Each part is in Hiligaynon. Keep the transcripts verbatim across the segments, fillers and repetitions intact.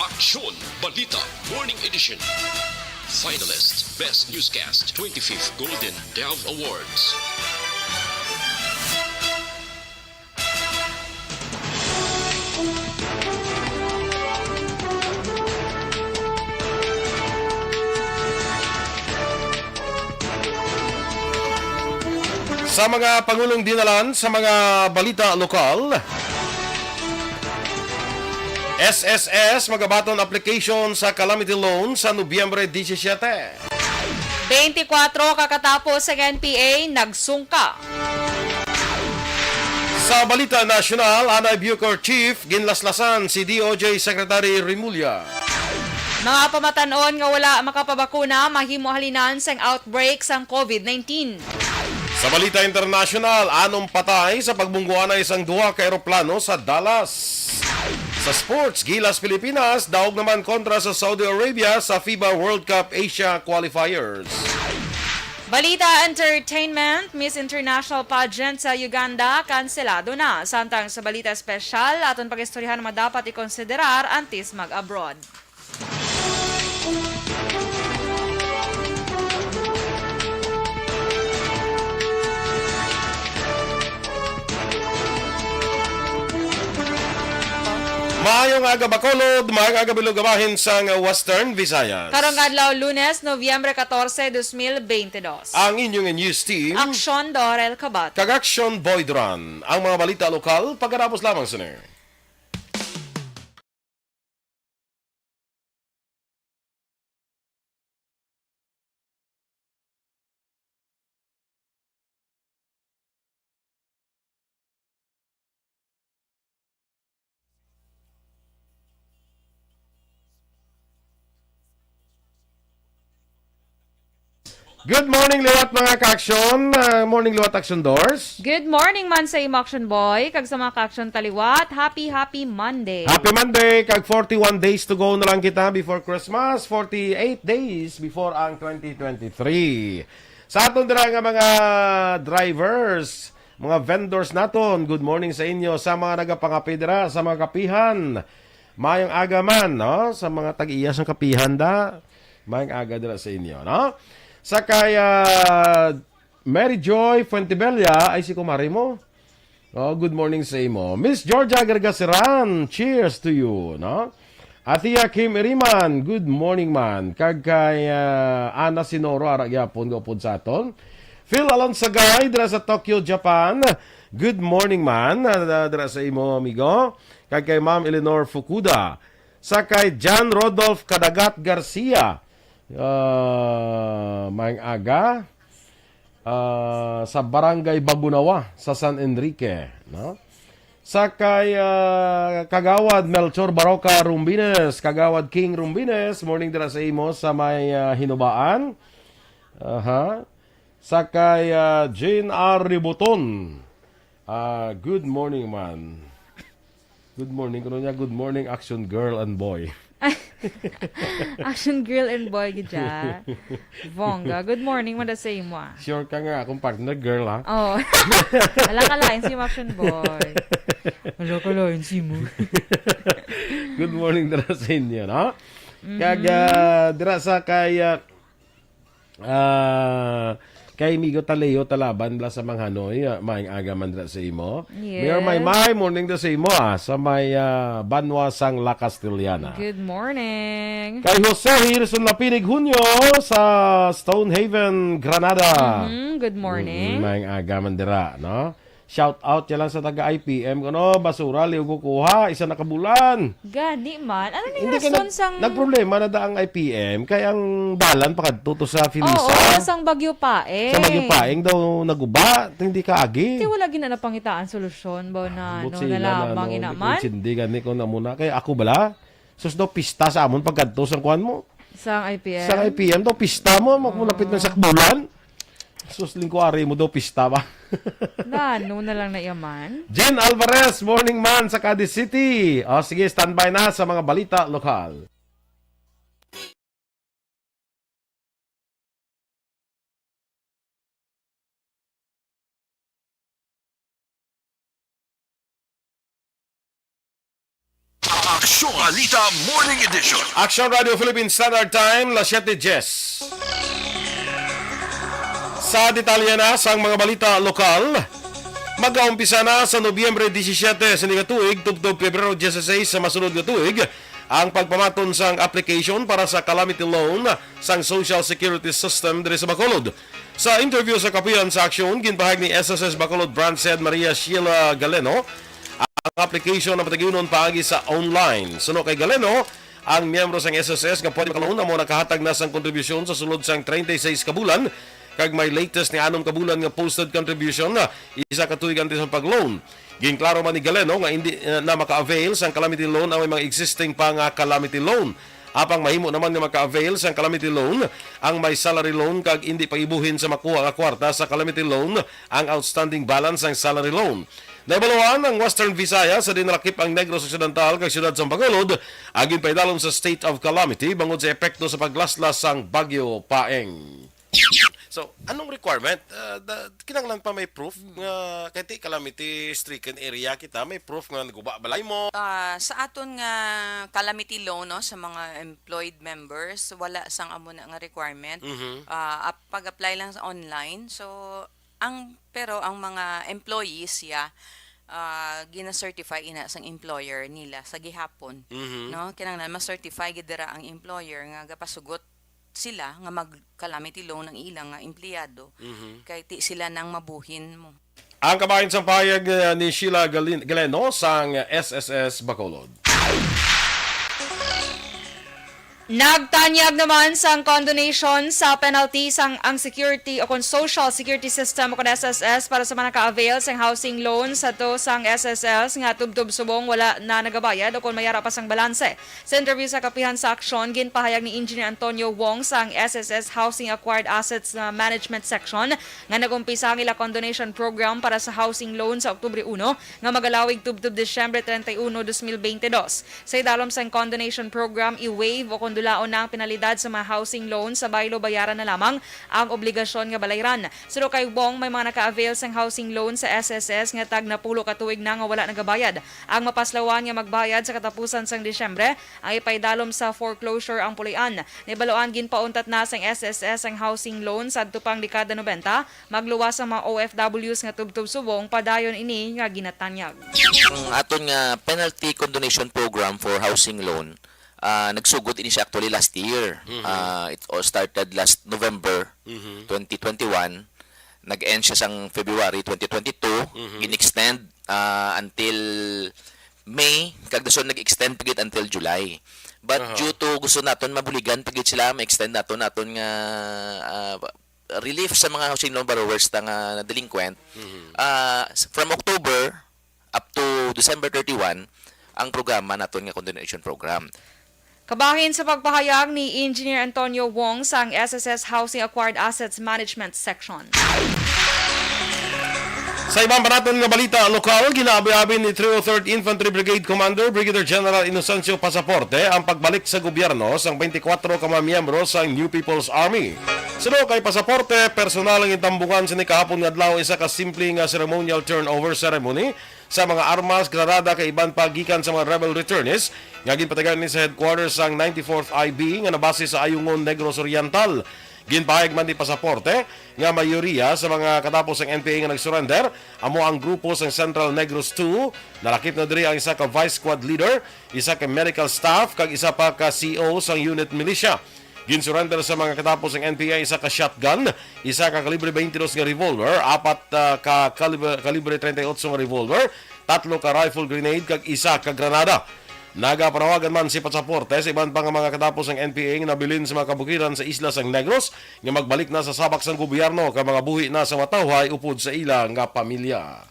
Aksyon Balita Morning Edition. Finalist, Best Newscast, twenty-fifth Golden Dove Awards. Sa mga pangulong dinalan sa mga balita lokal, S S S magabaton application sa calamity loan sa Nobyembre disisiete. Twenty-four ka katapo sa N P A nagsungka. Sa balita nasyonal, Anay Bucor Chief, ginlaslasan si D O J Secretary Remulla. Mga pamatan-on nga wala makapabakuna mahimo halinan sang outbreak sang COVID nineteen. Sa balita internasyonal, anom patay sa pagbungguanay sang duha ka eroplano sa Dallas. Sa sports, gilas Pilipinas, daog naman kontra sa Saudi Arabia sa FIBA World Cup Asia Qualifiers. Balita entertainment, Miss International Pageant sa Uganda, kanselado na. Samtang sa balita espesyal, aton pag-istoryahan ang mga dapat ikonsiderar antes mag-abroad. Maayong aga, Bacolod. Maayong aga, Bilog, bahin sang Western Visayas. Karong adlaw, Lunes, Nobyembre catorce, dos mil beintidos. Ang inyong news team, Aksyon Dorel Kabat. Kag Aksyon Boy Duran. Ang mga balita lokal, pagkatapos lamang sini. Good morning liwat, mga ka-aksyon. Ah, morning liwat, Aksyon Dors. Good morning man sa imo, Aksyon Boy, kag sa mga ka-aksyon taliwat. Happy, happy Monday. Happy Monday, kag forty-one days to go na lang kita before Christmas, forty-eight days before ang twenty twenty-three. Sa aton dira nga mga drivers, mga vendors naton, good morning sa inyo. Sa mga nagapangape dira sa mga kapihan, mayong aga man, no? Sa mga tag-iya sang kapihan da, mayong aga dira sa inyo, no? Sa kay, ah, Mary Joy Fuentebella, ay si kumare mo. Oh, good morning sa imo. Miss Georgia Gargaseran, cheers to you, no? Atia Kim Iriman, good morning man. Kag kay, ah, Ana Sinoro, ara gyapon nga upod sa aton. Phil Alonsagay, dira sa Tokyo, Japan. Good morning man, ah, dira sa imo, amigo. Kag kay Ma'am Eleanor Fukuda. Sa kay John Rodolph Kadagat Garcia. Ah, maayong aga. Ah, sa Barangay Bagunawa, sa San Enrique, no? Sa kay, ah, Kagawad Melchor Baroca Rumbines, Kagawad King Rumbines, morning dira sa imo sa may, ah, Hinubaan. Aha. Sa kay, ah, Jane R. Ributon. Ah, good morning man. Good morning. Kuno niya, good morning, Action Girl and Boy. Action girl and boy, gid siya. Bongga. Good morning, mada sa imo, ah. Sure ka nga, akong partner, girl, ha? Oh. Ala ka lain si Action Boy. Ala ka lain si mo. Good morning dira sa inyo, no? Mhm. Kag, ah, dira sa kay, ah, Ah, kay Migo Taleo Talaban bala sa Manghanoy, ah, maayong aga man dira sa imo. Yes. Mayor Maymay, morning dira sa imo, ah, sa may, ah, banwa sang La Castellana. Good morning. Kay Jose Hirson Lapinig Junio sa Stonehaven, Granada. Mhm, good morning. Mm, maayong aga man dira, no? Shout out ya lang sa taga I P M, kuno, basura, liog ko kuha, isa na ka bulan. Gani man. Ano ni Hindi kay rason nag-, sang nagproblema na da ang I P M, kay ang dalan pakadto to sa Filisa. Oo, sang Bagyo Paeng. Sa Bagyo Paeng daw naguba, hindi kaagi. Kay wala gina napangitaan solusyon ba na, Ah, ano, butsina na na, lamang no, ina hindi man? Ko intindi gani ko na muna. Kay ako bala, sus daw pista sa amon pagkadto sang kuan mo. Sang I P M? Sang I P M daw pista mo, magmulapit man sa Oo. Bulan. Sus, lingkuari mo daw, pista ba? Nano na lang na yaman? Jen Alvarez, morning man sa Cadiz City. O, sige, standby na sa mga balita lokal. Aksyon Balita Morning Edition. Aksyon Radio Philippine Standard Time, las siete diez. Sa detalye na sang mga balita lokal, magaumpisa na sa Nobyembre disisiete sa nga tuig tubtob Pebrero dieciséis sa masunod nga tuig ang pagpamaton sang application para sa calamity loan sang Social Security System diri sa Bacolod. Sa interview sa kapihan sa Aksyon, ginpahayag ni S S S Bacolod Branch Head Maria Sheila Galeno, ang application ang patagiunon paagi sa online. Suno kay Galeno, ang miyembro sang S S S nga pwede makaloan amo nakahatag na sang kontribusyon sa sulod sang treinta y seis ka bulan, kag may latest ni anom ka bulan nga posted contribution na isa ka tuig antes ang pag-loan. Ginklaro man ni Galeno nga hindi, eh, na maka-avail sang calamity loan ang may mga existing pa nga calamity loan. Apang mahimo naman nga maka-avail sang calamity loan ang may salary loan kag hindi pagibuhin sa makuha nga kwarta sa calamity loan ang outstanding balance sang salary loan. Nahibaluan ang Western Visayas sa dinalakip ang Negros Occidental kag siyudad sang Bacolod ang ginpaidalom sa state of calamity bangod sa epekto sa paglaslas sang Bagyo Paeng. So, anong requirement? Ah, da- kinahanglan pa may proof nga kay ti calamity stricken area kita, may proof nga naguba balay mo. Ah, sa aton nga calamity loan, no, sa mga employed members, wala sang amo na nga requirement. Mhm. Ah, ap- pag-apply lang sa online. So, ang pero ang mga employees, ya, ah, gina-certify ina sang employer nila sa gihapon. Mhm. No, kinahanglan ma-certify gid dira ang employer nga gapasugot sila nga mag-calamity loan ang ilang nga empleyado, Mhm. kay ti sila nang mabuhin mo. Ang kabahin sang pahayag, eh, ni Sheila Galin- Galeno sang S S S Bacolod. Nagtanyag naman sang condonation sa penalty sang ang security o kon social security system o kon S S S para sa mga naka-avail sang housing loan sa to sang S S S nga tubtob subong wala na nagabayad o kon may ara pa sang balanse. Sa interview sa kapihan sa Aksyon, ginpahayag ni Engineer Antonio Wong sang S S S Housing Acquired Assets, uh, Management Section nga nag-umpisa ang ila condonation program para sa housing loan sa Oktubre uno nga magalawig tubtob Disyembre treinta y uno, dos mil veinte dos. Sa idalom sang condonation program, i-waive o kon dulaon na ang penalidad sa mga housing loan sa baylo bayaran na lamang ang obligasyon nga balayran. Suno kay Wong, may mga naka-avail sang housing loan sa S S S nga tag napulo ka tuig na nga wala nagabayad. Ang mapaslawan nga magbayad sa katapusan sang Disyembre ang ipaidalom sa foreclosure ang pulian. Nahibaluan, ginpauntat na sang S S S ang housing loan sadto pang dekada nobenta, magluwas ang mga O F Ws nga tubtob subong padayon ini nga ginatanyag. Ang aton nga penalty condonation program for housing loan, ah, nagsugod ini siya actually last year. Mhm. Ah, it all started last November Mhm. twenty twenty-one. Nag-end siya sang February twenty twenty-two. Mhm. Gin-extend, ah, until May, kag dason nag-extend pa gid until July. But Aha. due to gusto naton mabuligan pa gid sila, ma-extend naton, naton nga, ah, relief sa mga housing loan borrowers ta nga delinquent, Mhm. ah, s- from October up to December thirty-one, ang programa naton nga condonation program. Kabahin sa pagpahayag ni Engineer Antonio Wong sang S S S Housing Acquired Assets Management Section. Sa iban pa naton nga balita lokal, ginaabi-abi ni Trio Third Infantry Brigade Commander Brigadier General Inocencio Pasaporte ang pagbalik sa gobyerno sang twenty-four ka mga miyembro sang New People's Army. Suno kay Pasaporte, personal ang gintambungan sini kahapon nga adlaw isa ka simple nga ceremonial turnover ceremony sa mga armas, granada kag iban pa gikan sa mga rebel returnees nga ginpatagan ni sa headquarters sang ninety-fourth I B nga nabase sa Ayungon, Negros Oriental. Ginpahayag man ni Pasaporte nga mayoriya sa mga katapos sang N P A nga nag-surrender amo ang grupo sang Central Negros two. Nalakip na diri ang isa ka vice squad leader, isa ka medical staff, kag isa pa ka C O sang unit militia. Gin-surrender sa mga katapos sang N P A isa ka shotgun, isa ka kalibre twenty-two nga revolver, apat, ah, ka kalibre, kalibre treinta y ocho nga revolver, tatlo ka rifle grenade, kag isa ka granada. Nagapanawagan man si Pasaporte sa iban pa nga mga katapos sang N P A nga nabilin sa mga kabukiran sa isla sang Negros nga magbalik na sa sabak sang gobyerno kag mga buhi na sa matawhay upod sa ila nga pamilya.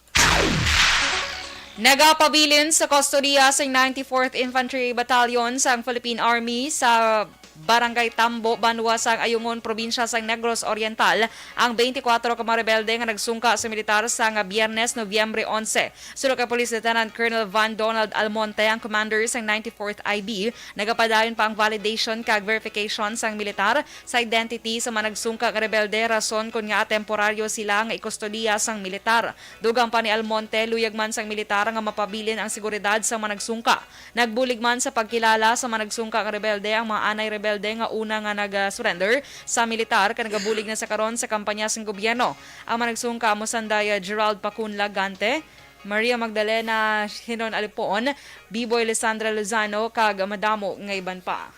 Nagapabilin sa kustodiya sang ninety-fourth Infantry Battalion sang Philippine Army sa Barangay Tambo, banwa sang Ayungon, probinsya sang Negros Oriental, ang twenty-four ka mga rebelde nga nagsungka sa militar sa nga Biyernes, Nobyembre onse. Suno kay Police Lieutenant Colonel Van Donald Almonte, ang commander sang ninety-fourth I B, nagapadayon pa ang validation kag verification sang militar sa identity sa mga nagsungka nga rebelde, rason kon ngaa temporaryo sila nga ikustodiya sang militar. Dugang pa ni Almonte, luyag man sang militar nga mapabilin ang seguridad sa mga nagsungka. Nagbulig man sa pagkilala sa mga nagsungka nga rebelde ang mga anay rebelde nga una nga nag-surrender sa militar kag nagabulig na sa karon sa kampanya sang gobyerno. Ang mga nagsungka amo sanday Gerald Pacun Lagante, Maria Magdalena Hinon Alipon, Biboy Lisandra Lozano, kag madamo nga iban pa.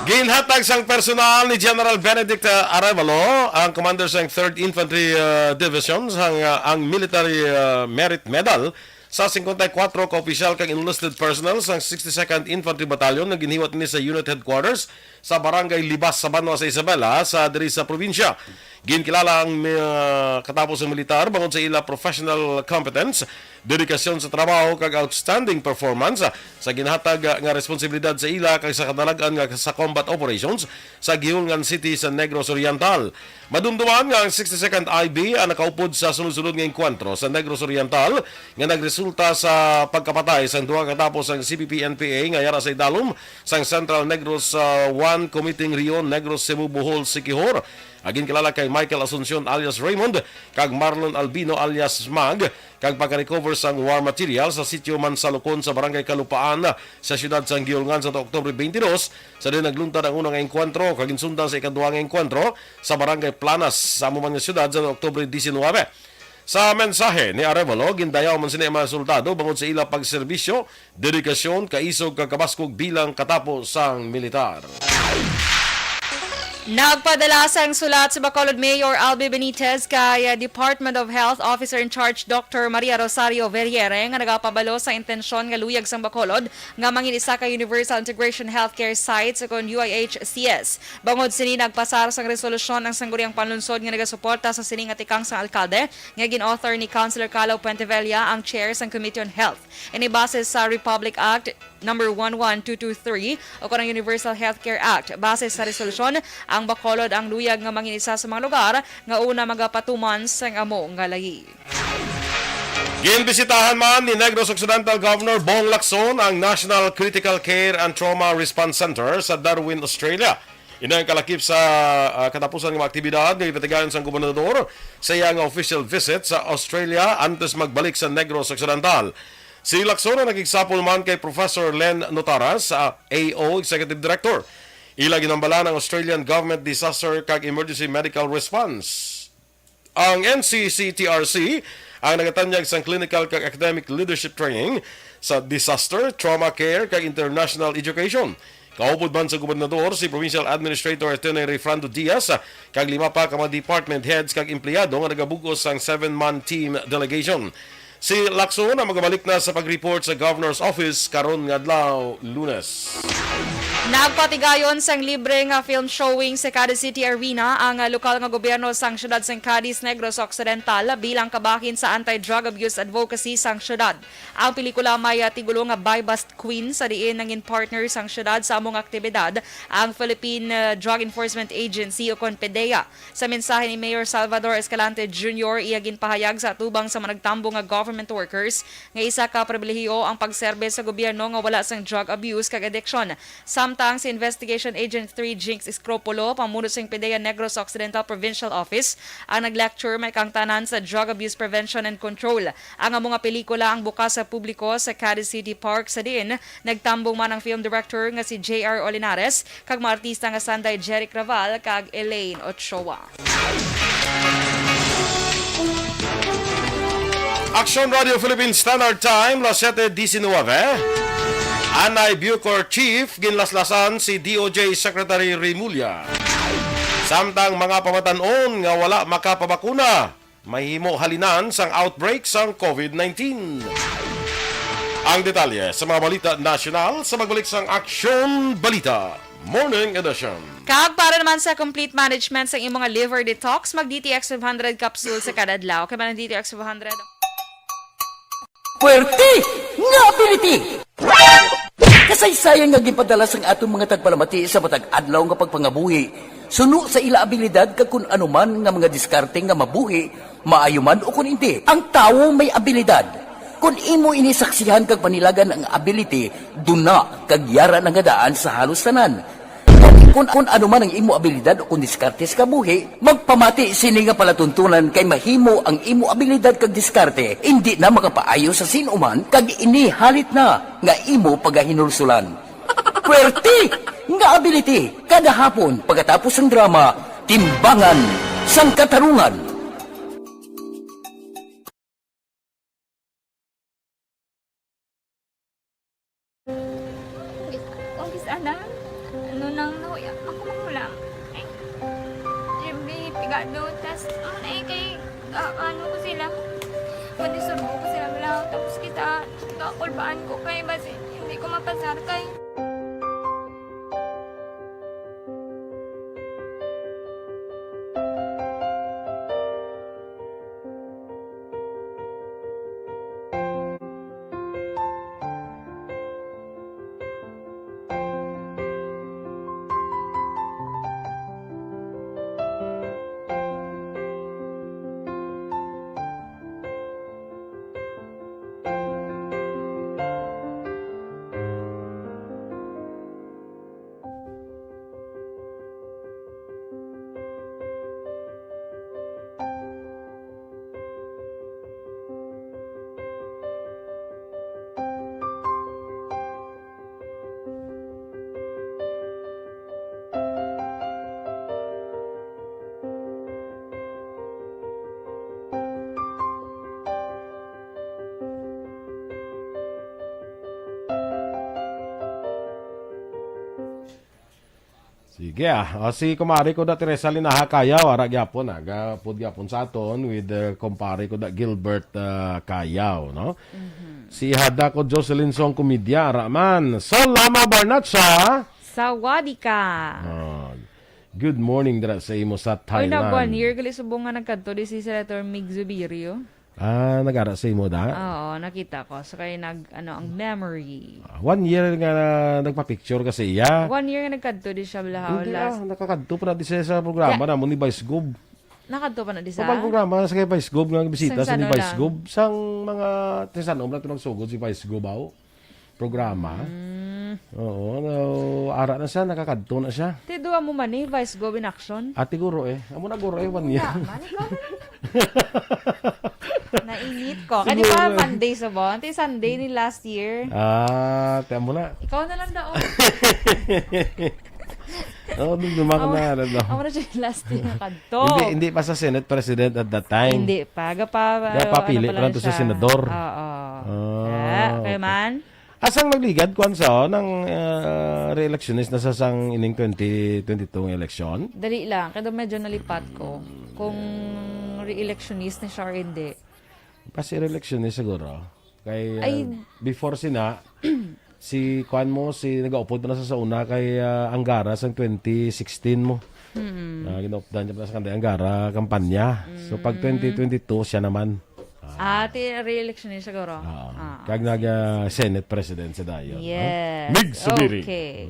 Ginhatag sang personal ni General Benedict uh, Arevalo, ang commander sang Third Infantry uh, Division, sang uh, ang Military uh, Merit Medal sa singkwenta y kuwatro ka opisyal kag enlisted personnel sang sixty-second Infantry Battalion nga ginhiwat ini sa Unit Headquarters sa Barangay Libas sa banwa sa Isabela sa diri sa probinsya. Ginkilala ang uh, katapos ang militar bangod sa ila professional competence, dedikasyon sa trabaho kag outstanding performance sa ginhatag nga responsibilidad sa ila kag sa kadalagan nga sa combat operations sa Guiulngan City sa Negros Oriental. Madumduman nga ang sixty-second I B ang nakaupod sa sunod-sunod nga engkwentro sa Negros Oriental nga nagresulta sa pagkapatay sang duha katapos ang C P P N P A nga yara sa idalom sang Central Negros uh, one Committee Rio Negros Cebu Bohol Siquijor. Agin kilala kay Michael Asuncion alias Raymond kag Marlon Albino alias Mag kag pagka-recover sang war material sa sitio Mansalukon sa Barangay Kalupaan sa siyudad sang Guiulngan sa Oktubre twenty-two, sa diin nagluntad ang una nga engkwentro kag ginsundan sa ikaduha nga engkwentro sa Barangay Planas sa amo man nga siyudad sa Oktubre diecinuebe. Sa mensahe ni Arevalo, gindayaw man sini ang mga soldado bangod sa ila pagserbisyo, dedikasyon, kaisog kag kabaskog bilang katapo sang militar. Nagpadala sang sulat si Bacolod Mayor Albee Benitez kay Department of Health Officer in Charge Doctor Maria Rosario Verriere nga nagapabalo sa intensyon nga luyag sang Bacolod nga mangin isa ka Universal Integration Healthcare Site ukon U I H C S. Bangod sini, nagpasar sang resolusyon ang Sangguniang Panlunsod nga nagasuporta sa sini nga tikang sang alkalde nga gin-author ni Councilor Calo Puentevella, ang chair sang Committee on Health. Ini base sa Republic Act number one one two two three o kon ang Universal Healthcare Act. Base sa resolusyon, ang Bacolod ang luyag nga mangin isa sa mga lugar nga una magapatuman sang amo nga layi. Ginbisitahan man ni Negros Occidental Governor Bong Lacson ang National Critical Care and Trauma Response Center sa Darwin, Australia. Ina ang kalakip sa uh, katapusan nga mga aktibidad nga gipatigayon sang gobernador sa iya nga official visit sa Australia antes magbalik sa Negros Occidental. Si Lacson ang nakigsapol man kay Professor Len Notaras, uh, A O Executive Director. Ila ginambalan ang Australian Government Disaster kag Emergency Medical Response. Ang N C C T R C ang nagatanyag sang clinical kag academic leadership training sa disaster, trauma care, kag international education. Kaupod man sa gobernador si Provincial Administrator Attorney Rayfrando Diaz kag lima pa ka mga department heads kag empleyado nga nagabug-os sang seven-man team delegation. Si Lacson ang magabalik na sa pag-report sa Governor's Office karon nga adlaw, Lunes. Nagpatigayon sang libre nga film showing sa Cadiz City Arena ang lokal nga gobyerno sang siyudad sang Cadiz, Negros Occidental bilang kabahin sa anti-drug abuse advocacy sang siyudad. Ang pelikula may tigulo nga Buy Bust Queen, sa diin nangin partner sang siyudad sa among aktibidad ang Philippine Drug Enforcement Agency o kon PDEA. Sa mensahe ni Mayor Salvador Escalante Junior, iya ginpahayag sa atubang sa mga nagtambong nga government workers nga isa ka pribilehiyo ang pagserbe sa gobyerno nga wala sang drug abuse kag addiction. Samtang si Investigation Agent three Jinx Escropulo, pamuno sang PDEA Negros Occidental Provincial Office, ang nag-lecture may kaangtanan sa drug abuse prevention and control. Ang amo nga pelikula ang bukas sa publiko sa Cadiz City Park, sa diin nagtambong man ang film director nga si J R Olinares kag mga artista nga sanday Jeric Raval kag Elaine Ochoa. Aksyon Radio Philippine Standard Time, las siete diecinueve. Anay Bucor Chief, ginlaslasan si D O J Secretary Remulla. Samtang mga pamatan-on nga wala makapabakuna, mahimo halinan sang outbreak sang COVID nineteen. Ang detalye sa mga balita nasyonal sa magbalik sang Aksyon Balita Morning Edition. Kag para naman sa complete management sa imong liver detox, mag D T X five hundred capsule sa kada adlaw. Kay man ang D T X five hundred. Puwerte nga ability! Kasaysayan nga ginpadala sang aton mga tagpalamati sa matag adlaw nga pagpangabuhi, suno sa ila abilidad kag kun ano man nga mga diskarte nga mabuhi, maayo man o kun indi. Ang tawo may abilidad. Kun imo ini saksihan kag panilagan ang ability, duna kag yara na nga daan sa halos tanan. Kun, kun ano man ang imo abilidad o kun diskarte sa kabuhi, magpamati sini nga palatuntunan kay mahimo ang imo abilidad kag diskarte indi na makapaayo sa sin-o man kag ini halit na nga imo pagahinulsulan. Puwerte nga ability kada hapon pagkatapos sang drama, Timbangan sang Katarungan. Kung bis-, kung bis-, ana, ano nang nahuya, ako manghulam. Ay, Jimmy, pigado, tas, ano na eh, kay, ah, ano ko sila, panisurbo ko sila, wala, tapos kita, kakulbaan ko kay, basi, hindi ko mapasar kay. Sige, ah. O, si kumare ko da Teresa Linaha Kayaw, ara gyapon, ah. Gapod gyapon sa aton with, uh, kumpare ko da Gilbert, uh, Kayaw, no? Mhm. Si Hada ko Jocelyn Song Kumidya, ara man. Sol Lama Barnatsa. Sawadika. Ah, good morning dira sa imo sa Oy, nag Thailand. One year gali subong nga nagkadto di si Senator Mig Zubiri, oh. Ah, nag-ara sa imo da? Oo, nakita ko. So, kay nag, ano, ang memory. Ah, one year nga nagpa-picture ka sa iya? One year nga nagkadto di siya, balahaw, Hindi, last. Ah, nakakadto pa na di siya sa programa Ya- namon ni Vice Gov. Nakadto pa na di sa? Kapag programa sa kay Vice Gov nga bisita Sa sa ni Sano Vice lang? Gov, sang mga, sa Sano man nagsugod si Vice Gov, aw? Programa. Mm. Oo, no, ara na siya, nakakadto na siya. Ti duwa mo man ni Vice Gov in action? Ate guro eh. Amo na guro eh, one year. Wala man, ikaw na lang. Nainit ko. Kadi Siguro. Pa Monday sa bon? Ti Sunday ni last year. Ah, ti amo na. Ikaw na lang daw. Oh, dumduma ko Amo na, ano, no? Amo na siya yung last year na kadto. Hindi, hindi pa sa Senate President at that time. Hindi pa. Gapa, Gapapili ano pa pa lang to sa siya. Senador. Oo. Ah, Ah, okay okay. man. Asang nagligad, kuwan sa, oh, nang, ah, re-electionist na sa sang ining twenty twenty-two nga eleksyon? Dali lang, kaya medyo nalipat ko kung re-electionist na siya or hindi. Basi re-electionist siguro. Kay, ah, Ay. Before sina, si kuwan mo, si nagaupod pa na sa, sa una kay, ah, Angara sang twenty sixteen mo. Mm. Ah, ginaupdan niya pa na sa kanday Angara kampanya. So, pag Mm. twenty twenty-two, siya naman. Ah, ti re-election niya siguro. Ah, Ah, kag sige, nag, ah, sige. Senate President sa dayon, no? Yes. Mig Subiri. Okay.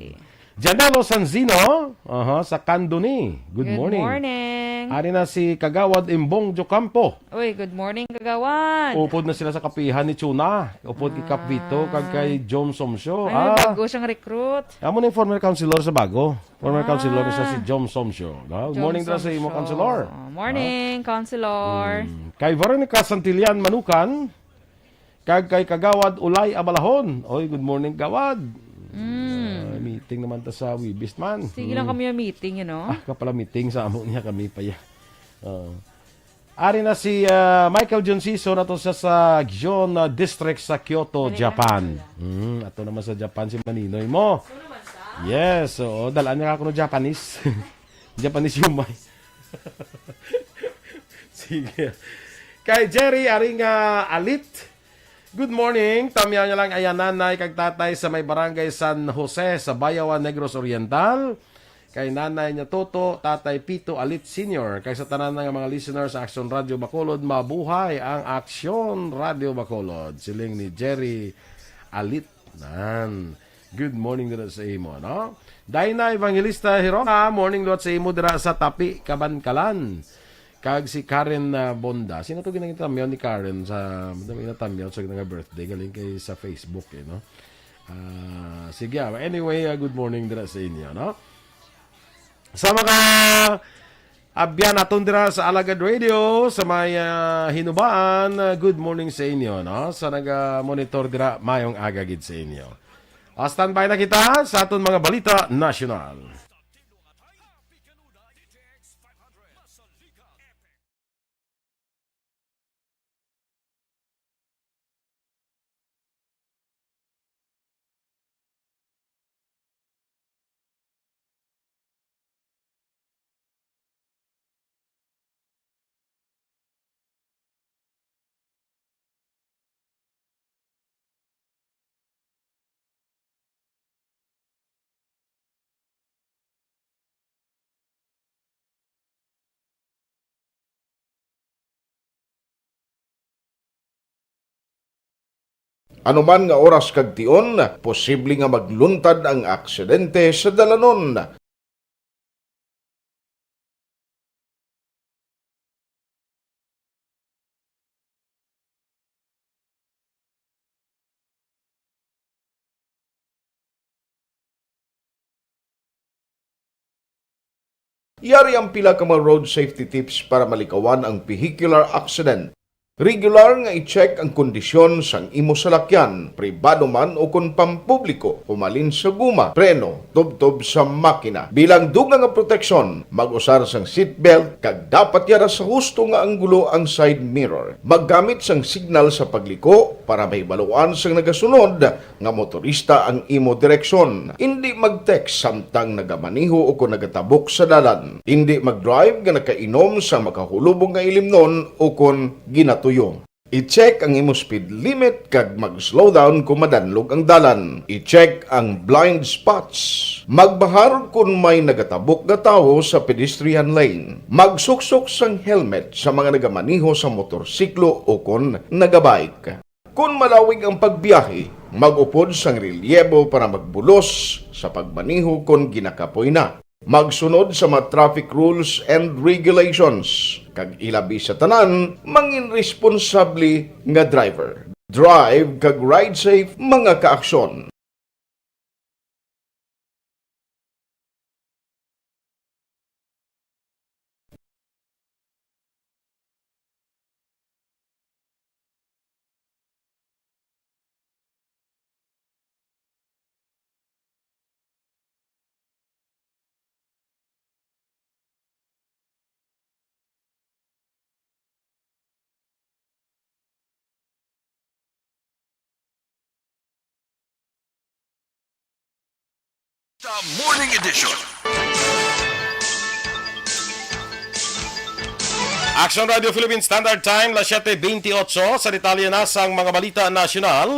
Janelo Sanzino, aha, sa Candoni. Good Good morning. morning. Ari na si Kagawad Imbong Jocampo. Uy, good morning, Kagawad. Upod na sila sa kapihan ni Chuna. Upod kay Kap Vito, kag kay Ah. Jom Somsyo. Ay, may Ah. bago siyang recruit. Amo na yung former councilor sa bago. Former councilor na siya si Ah. Jom Somsyo. Ah, good Jom morning dira sa imo, Somsyo. Councilor. Morning, Ah. Councilor. Hmm. Kay Veronica Santillan Manukan, kag kay Kagawad Ulay Abalahon. Oy, good morning, Gawad. Mm. Ah, meeting naman ta sa Wibis man. Sige lang Hmm. kami yung meeting, you know? Ah, kapala meeting sa amo niya kami pa ya. Oo. Ari na si, ah, Michael John Sison ato sa, sa Gion, ah, District sa Kyoto, Dali lang, Japan. dali lang. Mm, ato naman sa Japan si Maninoy mo. Yes, oo. Dalaan niya ka kuno Japanese. Japanese humay. Sige. Kay Jerry, ari nga alit. Good morning. Tamyaw niya lang, ayan, nanay kag tatay sa may barangay San Jose sa Bayawan, Negros Oriental. Kay nanay niya Toto, tatay Pito Alit Senior. Kay sa tanan nga mga listeners sa Action Radio Bacolod, mabuhay ang Action Radio Bacolod. Siling ni Jerry Alit. Nan. Good morning dira sa imo, no? Dina Evangelista Hiroka, morning liwat sa imo dira sa Tapi, Kabankalan. Kag si Karen, ah, Bonda. Sino to ginangitamyaw ni Karen sa, madami na tamyaw sa nga birthday, galing kay sa Facebook, eh, no? Ah, sige, ah, anyway, ah, good morning dira sa inyo, no? Sa mga abyan naton dira sa Alagad Radio, sa may, ah, Hinubaan, ah, good morning sa inyo, no? Sa naga-monitor dira, mayong aga gid sa inyo. Ah, standby na kita sa aton mga balita nasyonal. Anuman nga oras kag tion, posible nga magluntad ang aksidente sa dalanon. Yari ang pila ka mga road safety tips para malikawan ang vehicular accident. Regular nga i-check ang kondisyon sang imo salakyan, pribado man o kon pampubliko, humalin sa guma, preno, tubtob sa makina. Bilang dugang nga proteksyon, mag-usar sang seatbelt kag dapat yara sa husto nga anggulo ang side mirror. Maggamit sang signal sa pagliko para mahibaluan sang nagasunod nga motorista ang imo direksyon. Indi mag-text samtang nagamaneho o kon nagatabok sa dalan. Indi mag-drive nga nakainom sa makahulubong nga ilimnon o kon ginatuyo. I-check ang imo speed limit kag mag-slow down kon madanlog ang dalan. I-check ang blind spots. Magbahar kon may nagatabok nga tawo sa pedestrian lane. Magsuksok sang helmet sa mga nagamaneho sa motorsiklo o kon nagabike. Kon malawig ang pagbiyahe, mag-upod sang relyebo para magbulos sa pagmaneho kon ginakapoy na. Magsunod sa mga traffic rules and regulations, kag ilabi sa tanan, mangin responsable nga driver. Drive kag ride safe, mga kaaksyon. The Morning Edition. Action Radio Philippine Standard Time, las siete veintiocho. Sa detalye na sang mga balita nasyonal,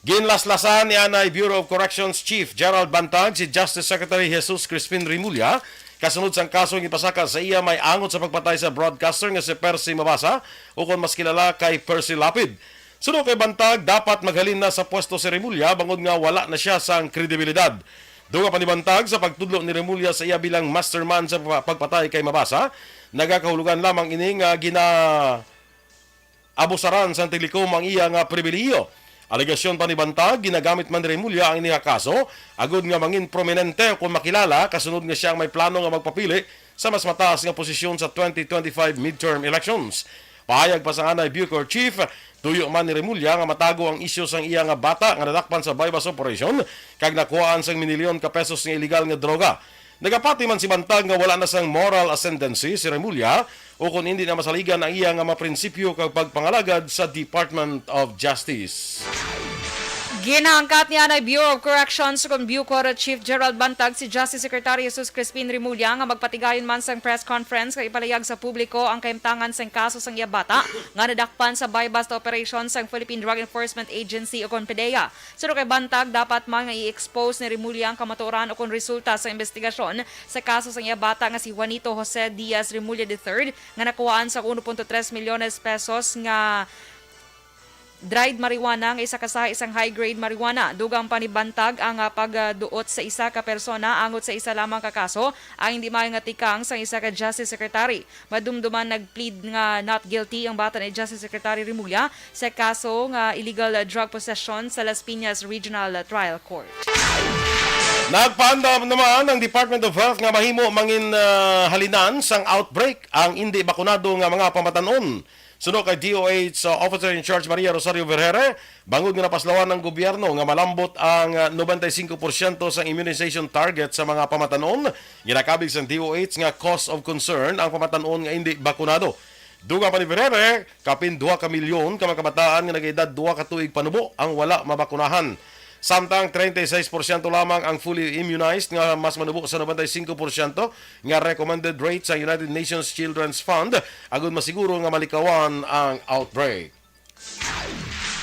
ginlaslasan ni anay Bureau of Corrections Chief Gerald Bantag si Justice Secretary Jesus Crispin Remulla kasunod sang kaso nga ipasaka sa iya may angot sa pagpatay sa broadcaster nga si Percy Mabasa, ukon mas kilala kay Percy Lapid. Suno kay Bantag, dapat maghalin na sa pwesto si Remulla bangod nga wala na sia sang kredibilidad. Dugang pa ni Bantag, sa pagtudlo ni Remulla sa iya bilang mastermind sa pa-, pagpatay kay Mabasa, nagakahulugan lamang ini nga gina-abusaran sang tiglikom ang iya nga pribilehiyo. Alegasyon pa ni Bantag, ginagamit man ni Remulla ang ini nga kaso agud nga mangin prominente o kon makilala, kasunod nga sia ang may plano nga magpapili sa mas mataas nga posisyon sa twenty twenty-five midterm elections. Pahayag pa sang anay Bucor Chief, tuyo man ni Remulla nga matago ang isyu sang iya nga bata nga nadakpan sa buy-bust operation kag nakuhaan sang minilyon ka pesos nga iligal nga droga. Nagapati man si Bantag nga wala na sang moral ascendancy si Remulla ukon indi na masaligan ang iya nga mga prinsipyo kag pagpangalagad sa Department of Justice. Ginaangkat ni anay Bureau of Corrections kon Bucor Chief Gerald Bantag si Justice Secretary Jesus Crispin Remulla nga magpatigayon man sang press conference kag ipalayag sa publiko ang kahimtangan sang kaso sang iya bata nga nadakpan sa buy-bust operation sang Philippine Drug Enforcement Agency o kon PDEA. Suno kay Bantag, dapat man nga i-expose ni Remulla ang kamatuoran o kon resulta sa investigasyon sa kaso sang iya bata nga si Juanito Jose Diaz Remulla the third nga nakuhaan sa uno punto tres milyones pesos nga dried marijuana nga isa ka sahi sang high-grade marijuana. Dugang pa ni bantag ang, ah, pagduot sa isa ka persona angot sa isa lamang ka kaso ang hindi maayo nga tikang sang isa ka Justice Secretary. Madumduman nag-plead nga not guilty ang bata ni Justice Secretary Remulla sa kaso nga illegal, ah, drug possession sa Las Piñas Regional, ah, Trial Court. Nagpaandam naman ang Department of Health nga mahimo mangin, ah, halinan sang outbreak ang indi bakunado nga mga pamatanon. Suno kay D O H, uh, Officer in Charge Maria Rosario Vergere, bangod nga napaslawan ang gobyerno nga malambot ang, uh, nobenta y singko porsyento sang immunization target sa mga pamatanon, ginakabig sang D O H nga cause of concern ang pamatanon nga indi bakunado. Dugang pa ni Vergere, kapin duha ka milyon ka mga kabataan nga nag-edad duha ka tuig panubo ang wala mabakunahan. Samtang treinta y seis porsyento lamang ang fully immunized nga mas manubo sa nobenta y singko porsyento nga recommended rate sa United Nations Children's Fund agud masiguro nga malikawan ang outbreak.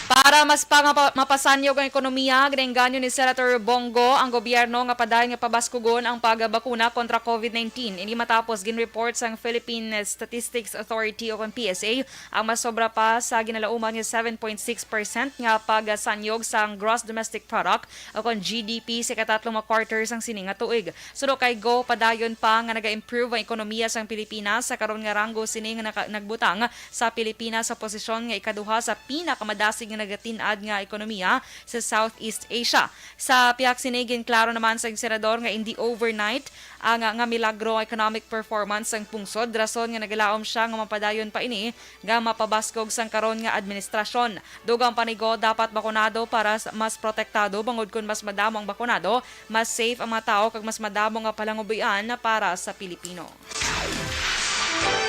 Para mas pa nga pa-, mapasanyog ang ekonomiya, ginaengganyo ni Senator Bong Go ang gobyerno nga padayon nga pabaskugon ang pagbakuna kontra COVID nineteen. Ini matapos ginreport sang Philippine Statistics Authority o kon P S A ang mas sobra pa sa ginalauman nga seven point six percent nga pagsanyog sang gross domestic product o kon G D P sa ikatatlong nga quarter sang sini nga tuig. Suno kay Go, padayon pa nga naga-improve ang ekonomiya sang Pilipinas. Sa karon nga ranggo, sini nga naka-, nagbutang sa Pilipinas sa posisyon nga ikaduha sa pinakamadasig nga nagatin-ad nga ekonomiya sa Southeast Asia. Sa pihak sini, ginklaro naman sang senador nga indi overnight ang, nga milagro ang economic performance sang pungsod, rason nga nagalaom sia nga mapadayon pa ini nga mapabaskog sang karon nga administrasyon. Dugang pa ni Go, dapat bakunado para s-, mas protektado, bangod kon mas madamo ang bakunado, mas safe ang mga tawo kag mas madamo nga palangubuy-an para sa Pilipino.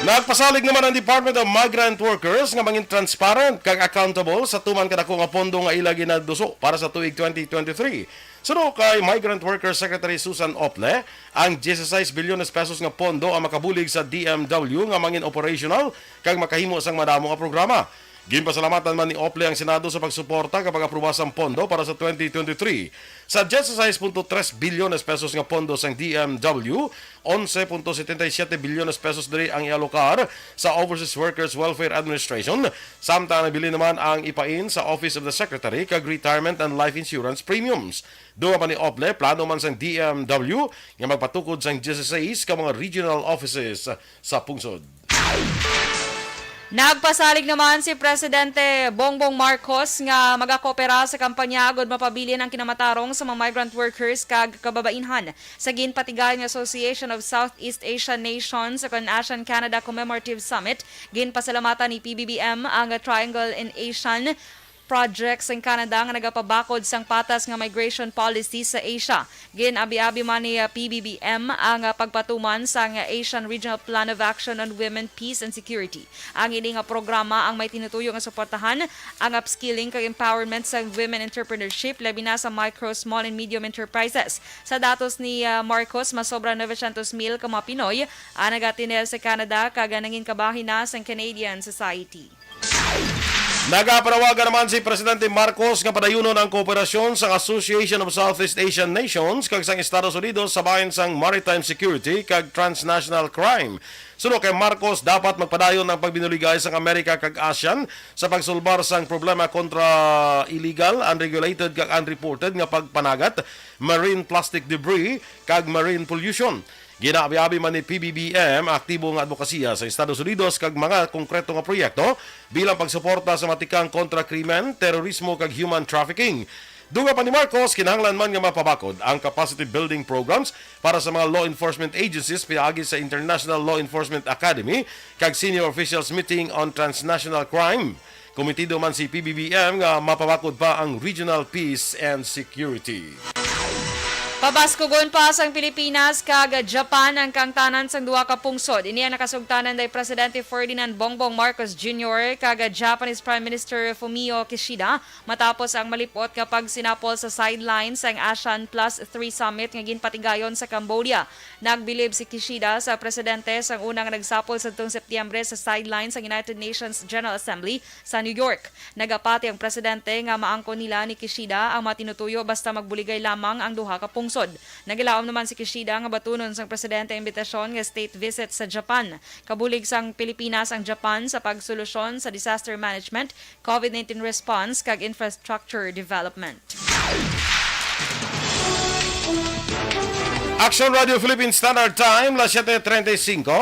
Nagpasalig naman ang Department of Migrant Workers nga mangin transparent kag accountable sa tuman kadako nga pondo nga ila ginaduso para sa tuig twenty twenty-three. Suno kay Migrant Workers Secretary Susan Ople, ang diyesisais bilyones pesos nga pondo ang makabulig sa D M W nga mangin operational kag makahimo sang madamo nga programa. Ginpasalamatan man ni Ople ang Senado sa pagsuporta kag pag-apruba sang pondo para sa twenty twenty-three. Sa diyesisais punto tres bilyones pesos nga pondo sang D M W, onse punto setenta y siete bilyones pesos diri ang ialokar sa Overseas Workers Welfare Administration, samtang nabilin naman ang ipain sa Office of the Secretary kag Retirement and Life Insurance Premiums. Dugang pa ni Ople, plano man sang D M W nga magpatukod sang diyesisais ka mga regional offices sa pungsod. Nagpasalig naman si Presidente Bongbong Marcos nga magakoopera sa kampanya agud mapabilin ang kinamatarong sa mga migrant workers kag kababainhan. Sa ginpatigayon nga Association of Southeast Asian Nations o kon ASEAN Canada Commemorative Summit, ginpasalamatan ni P B B M ang Triangle in Asian Projects in Canada nga nagapabakod sang patas nga migration policy sa Asia. Gin-abi-abi man ni, ah, P B B M ang, ah, pagpatuman sang Asian Regional Plan of Action on Women, Peace, and Security. Ang ini nga programa ang may tinutuyo nga suportahan ang upskilling kag empowerment sa women entrepreneurship, labi na sa micro, small, and medium enterprises. Sa datos ni, ah, Marcos, mas sobra novecientos mil ka mga Pinoy ang nagatineher sa Canada kag nangin kabahin na sang Canadian society. Nagapanawagan naman si Presidente Marcos nga padayunon ang kooperasyon sang Association of Southeast Asian Nations kag sang Estados Unidos sa bahin sang maritime security kag transnational crime. Suno kay Marcos, dapat magpadayon ang pagbinuligay sang Amerika kag ASEAN sa pagsulbar sang problema kontra illegal, unregulated kag unreported nga pagpanagat, marine plastic debris, kag marine pollution. Ginaabi-abi man ni P B B M ang aktibo nga adbokasiya sa Estados Unidos kag mga konkreto nga proyekto bilang pagsuporta sa matikang kontra krimen, terorismo kag human trafficking. Dugang pa ni Marcos, kinahanglan man nga mapabakod ang capacity building programs para sa mga law enforcement agencies pinaagi sa International Law Enforcement Academy kag Senior Officials Meeting on Transnational Crime. Komitido man si P B B M nga mapabakod pa ang regional peace and security. Pabaskugon pa sang Pilipinas kag Japan ang kaangtanan sang duha ka pungsod. Ini ang nakasugtanan day Presidente Ferdinand Bongbong Marcos Junior kag Japanese Prime Minister Fumio Kishida matapos ang malip-ot nga pagsinapol sa sideline sang ASEAN Plus Three Summit nga ginpatigayon sa Cambodia. Nagbilib si Kishida sa presidente sang una nga nagsapol sadtong Setyembre sa sideline sang United Nations General Assembly sa New York. Nagapati ang presidente nga maangkon nila ni Kishida ang mga tinutuyo basta magbuligay lamang ang duha ka pungsod. Sod, nagilaom naman si Kishida nga batunon sang presidente ang imbitasyon nga state visit sa Japan. Kabulig sang Pilipinas ang Japan sa pagsolusyon sa disaster management, covid nineteen response, kag infrastructure development. Action Radio Philippine Standard Time, las siete treinta y cinco.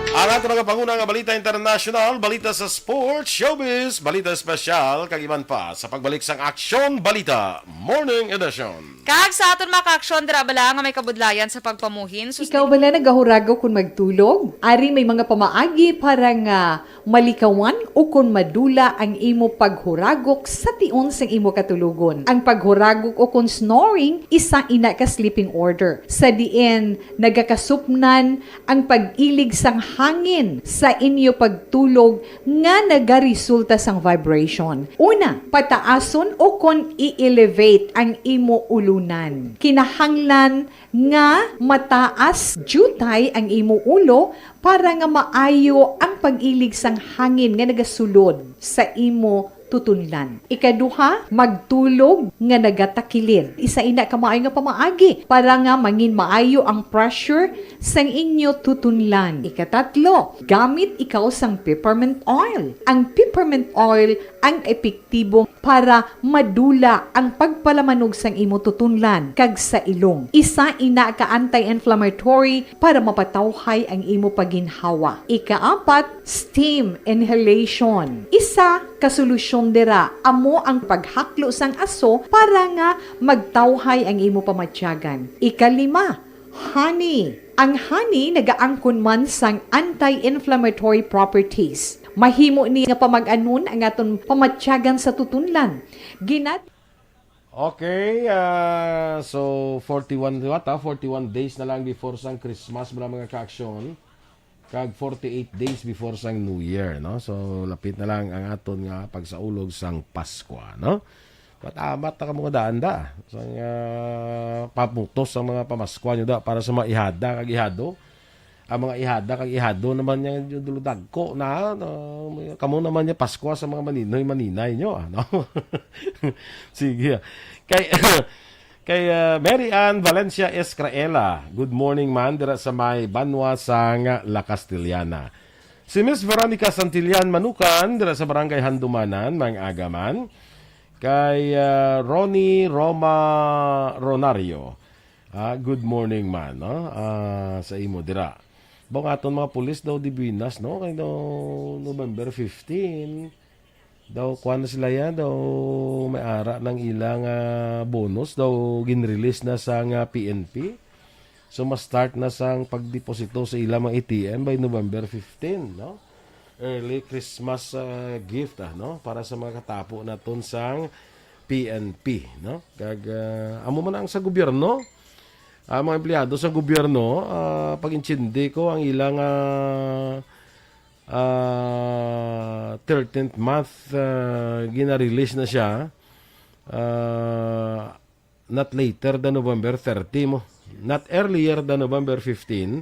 Ang ato nagapanguna nga balita international, balita sa sports, showbiz, balita espesyal, kag iban pa sa pagbalik sang Action Balita Morning Edition. Kag sa aton mga kaaksyon, dira bala nga may kabudlayan sa pagpamuhin, sus- Ikaw bala nagahurago kon magtulog? Ari may mga pamaagi para nga malikawan o kon madula ang imo paghuragok sa tion sang imo katulogon. Ang paghuragok o kon snoring, isa ina ka sleeping order, sa diin nagakasupnan ang pag-ilig sang hangin sa inyo pagtulog nga nagaresulta sang vibration. Una, pataason o kon i-elevate ang imo ulunan. Kinahanglan nga mataas diutay ang imo ulo para nga maayo ang pag-ilig sang hangin nga nagasulod sa imo tutunlan. Ikaduha, magtulog nga nagatakilid. Isa ina ka maayo nga pamaagi para nga mangin maayo ang pressure sang inyo tutunlan. Ikatatlo, gamit ikaw sang peppermint oil. Ang peppermint oil ang epektibo para madula ang pagpalamanog sang imo tutunlan kag sa ilong. Isa ina ka anti-inflammatory para mapatawhay ang imo pagginhawa. Ikaapat, steam inhalation. Isa ka solusyon dira amo ang paghaklo sang aso para nga magtawhay ang imo pamatyagan. Ikalima, honey. Ang honey nagaangkon man sang anti-inflammatory properties. Mahimo ni nga pamag-anon ang aton pamatyagan sa tutunlan. Ginat- Okay, ah, so forty-one, what, ah? forty-one days na lang before sang Christmas, mga, mga ka-aksyon. Kag forty-eight days before sang New Year, no? So, lapit na lang ang aton nga pagsaulog sang Paskwa, no? Matamat na kamo nga daan da. Sang, ah, pamutos ang mga pamaskwa nyo da para sa mga ihada kag ihado. Ang mga ihada kag ihado naman niya, yung dulo dagko na, no? Kamo naman niya Paskwa sa mga maninoy, maninay nyo, ano? Sige. Kay, kay, ah, Mary Ann Valencia Escraela, "Good morning, man, dira sa may banwa sang La Castellana." Si Miss Veronica Santillan Manukan, dira sa Barangay Handumanan, Mang Agaman. Kay, ah, Ronnie Roma Ronario, ah, "Good morning, man, no? Ah, sa imo dira. Bang aton mga pulis daw di buenas, no? Kay daw November fifteen, daw kuwan na sila yan, daw may ara ng ilang, ah, bonus, daw ginrelease na sa nga P N P. So, ma-start na sang pagdeposito sa ilang mga A T M by November fifteen, no? Early Christmas, ah, gift, ah, no? Para sa mga katapo naton sang P N P, no? Kag, ah, amo man ang sa gobyerno, ang mga empleyado sa gobyerno, ah, pag-intindi ko, ang ilang, ah, ah, thirteenth month, ah, gina-release na siya. Ah, not later than November thirty mo. Not earlier than November fifteen,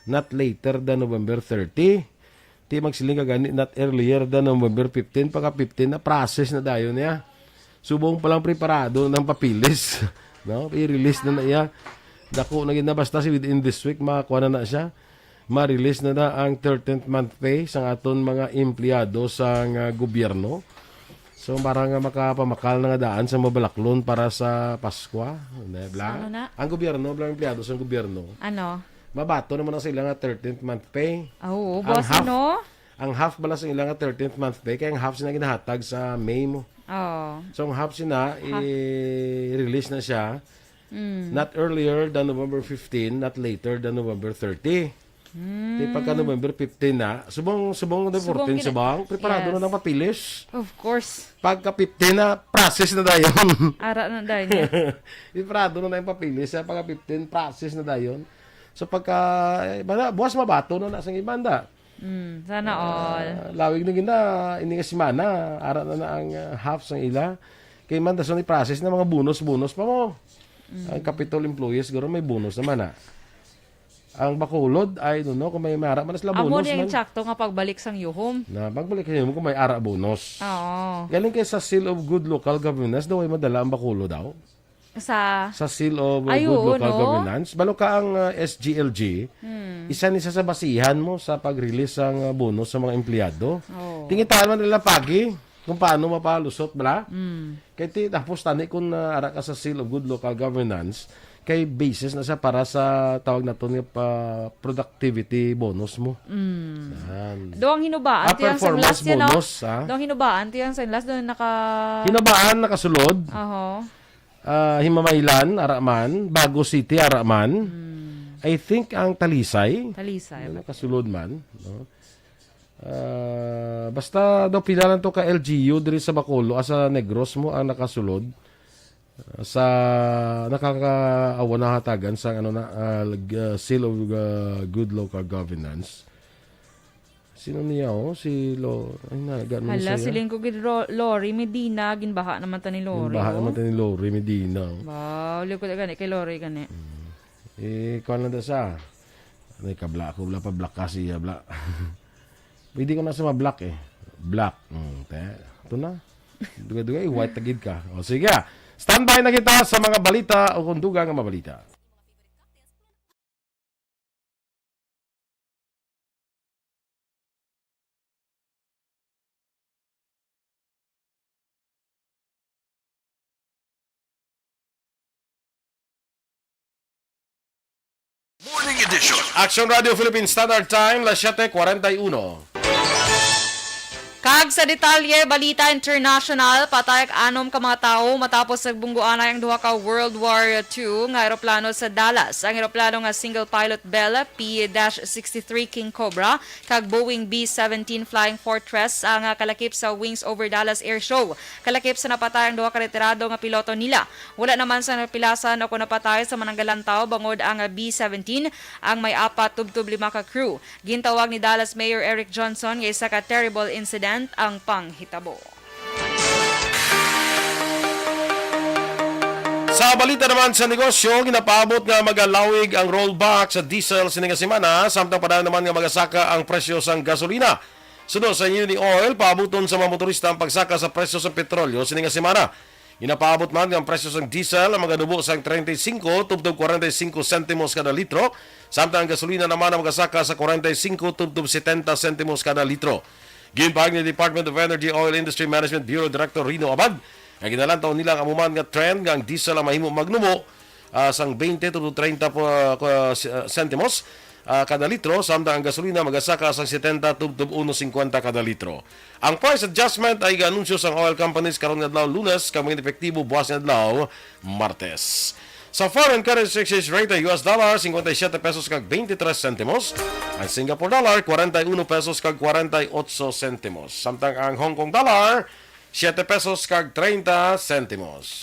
not later than November thirty. Ti magsiling ka gani, not earlier than November fifteen, pagka fifteen na, process na dayon niya. Subong pa lang preparado ng papilis. No? I-release na na iya. Dako na gid na, basta si within this week, makakuha na na siya. Ma-release na na ang thirteenth month pay sa aton mga empleyado sa nga gobyerno. So, para nga makapamakal na nga daan sa mabalaklon para sa Paskwa. Di ba? Sa ano na? Ang gobyerno, bala ang empleyado sa gobyerno. Ano? Mabato naman ang sa ila nga thirteenth month pay. Ah, oo, Ang boss, half, ano? Ang half bala sa ila nga thirteenth month pay, kaya ang half sila ginahatag sa May mo. Oo. So, ang half sila, Half. i-release na siya. Mm. Not earlier than November fifteen, not later than November thirty. Mm. Di pagka November fifteen na, subong, subong na Subong fourteen, gina- subong, preparado Yes. na ng papilis. Of course. Pagka fifteen na, process na dayon. Ara na dayon niya. Preparado na na yung papilis, sa pagka fifteen, process na dayon. So pagka, eh, bala, buwas mabato na na sa ibanda. Mm, sana all. Ah, lawig na gina, ini nga semana, ara na na ang, ah, half sang ila. Kay man, dason i-process na mga bonus-bonus pa mo. Mm. Ang Capitol employees, guro may bonus naman, ah. Ang Bacolod, I don't know kung may mara man sila Amo bonus niya man. Yung sakto nga pagbalik sang yuhom. Na, pagbalik sa yuhom kung may ara bonus. Oo. Galing kay sa Seal of Good Local Governance, daw ay madala ang Bacolod daw. Sa sa seal of, uh, Ay, good oo, local no? governance. Balo ka ang, uh, S G L G, Hmm. isa ni sa, sa basihan mo sa pag-release sang, uh, bonus sa mga empleyado. Oo. Tingitaan man nila pagi kung paano mapalusot, bala? Mm. Kay ti, tapos tani kung, uh, ara ka sa seal of good local governance, kay basis na siya para sa tawag naton nga pa productivity bonus mo. Mm. Yan. Do ang hinubaan Ah, ti ang performance sunglas yan, no? bonus, ah. Do ang hinubaan ti ang sunglas, do naka Hinubaan, nakasulod. Aho. Ah, Himamaylan, ara man, Bago City, ara man. Hmm. I think ang Talisay, Talisay, ano, ba? Kasulod man, no? Ah, basta daw pila lang to ka L G U diri sa Bacolod, ah, sa Negros mo ang nakasulod. Ah, sa nakakaawa na hatagan sang ano na, ah, lag-, ah, seal of, ah, good local governance. Sino niya, oh? Si Lo-, ay, na, gano Hala, siya? Siling ko gid Ro-, Lori Medina, ginbaha naman ta ni Lori, Ginbaha oh. naman ta ni Lori Medina, oh. Ba, uli ko gani kay Lori gani. Mm. Eh, kuwan lang da sa. Ano, kabla ko, bla pa, black ka siya, bla. Pwede ko na sa ma-black, eh. Black. Mm, te. Ito na. Dugay-dugay, white tagid ka. O, sige. Standby na kita sa mga balita o kung dugang nga mabalita. Morning Edition. Action Radio Philippine Standard Time, las siete cuarenta y uno. Kag sa detalye, balita international, patay ang anom ka mga tawo matapos nagbunggoanay ang duha ka World War Two nga eroplano sa Dallas. Ang eroplano nga single pilot Bell P dash sixty-three King Cobra kag Boeing B seventeen Flying Fortress ang, ah, kalakip sa Wings Over Dallas Air Show. Kalakip sa napatay ang duha ka retirado nga piloto nila. Wala naman sa napilasan o kung napatay sa mananggalantaw bangod ang, ah, B seventeen ang may apat tubtob lima ka crew. Gintawag ni Dallas Mayor Eric Johnson nga isa ka terrible incident ang panghitabo. Sa balita naman sa negosyo, ginapaabot nga magalawig ang rollback sa diesel sini nga semana, samtang padayon naman nga magasaka ang presyo sang gasolina. Suno sa Uni Oil, paabuton sa mga motorista ang pagsaka sa presyo sa petrolyo sini nga semana. Ginapaabot man nga ang presyo sang diesel ang maganubo sang treinta y cinco tubtob cuarenta y cinco sentimos kada litro, samtang ang gasolina naman ang magasaka sa cuarenta y cinco tubtob setenta sentimos kada litro. Ginpahayag ni Department of Energy Oil Industry Management Bureau Director Rino Abad nga ginalantaw nila ang amo man nga trend nga ang diesel ang mahimo magnubo, ah, sang twenty to treinta po, ah, ko-, ah, sentimos, ah, kada litro, samtang ang gasolina magasaka sang setenta tubtob uno cincuenta kada litro. Ang price adjustment ay ga-anunsyo sang oil companies karon nga adlaw, Lunes, kag maging epektibo buwas nga adlaw, Martes. Sa foreign currency exchange rate, ang U S dollar, cincuenta y siete pesos kag veintitrés sentimos. Ang Singapore dollar, cuarenta y uno pesos kag cuarenta y ocho sentimos. Samtang ang Hong Kong dollar, siete pesos kag treinta sentimos.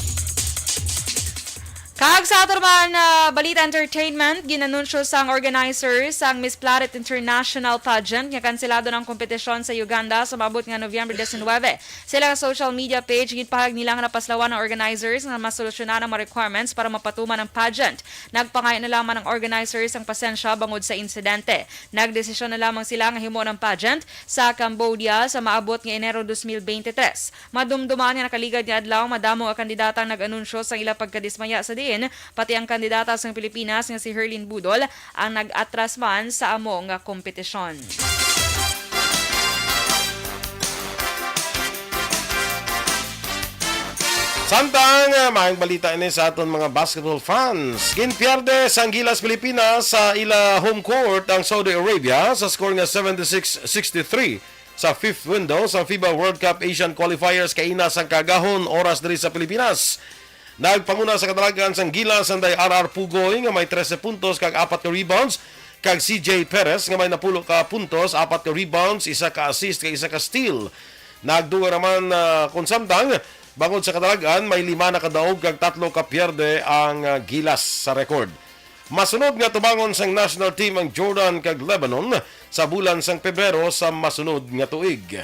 Kag sa ato naman, ah, balita entertainment, ginanunsyo sang organizer sang Miss Planet International Pageant nga kanselado na ang kompetisyon sa Uganda sa maabot nga Nobyembre diecinuebe. Sa ilang social media page, ginpahayag nila nga napaslawan ang organizers nga masolusyonan ang mga requirements para mapatuman ang pageant. Nagpangayo na lamang ang organizers ang pasensya bangod sa insidente. Nagdesisyon na lamang sila nga himuon ang pageant sa Cambodia sa maabot nga Enero dos mil beintitrés. Madumduman nga nakaligad nga adlaw, madamo nga kandidata ang nag-anunsyo sang ila pagkadismaya sa diin pati ang kandidata sang Pilipinas nga si Herlin Budol ang nag-atras man sa amo nga kompetisyon. Samtang, ah, maayong balita ini sa aton mga basketball fans. Ginpierde sang Gilas Pilipinas sa ila home court ang Saudi Arabia sa score nga seventy-six sixty-three sa fifth window sa fiba World Cup Asian Qualifiers kaina sang kaagahon oras diri sa Pilipinas. Nagpanguna sa kadalagan sang Gilas ang Day R R Pugoy nga may trese puntos kag apat ka rebounds, kag C J Perez nga may napulo ka puntos, apat ka rebounds, isa ka assist, kag isa ka steal. Nagdugang naman, ah, kon samtang, bangod sa kadalagan, may lima na ka daog kag tatlo ka pierde ang, ah, Gilas sa record. Masunod nga tubangon sang national team ang Jordan kag Lebanon sa bulan sang Pebrero sa masunod nga tuig.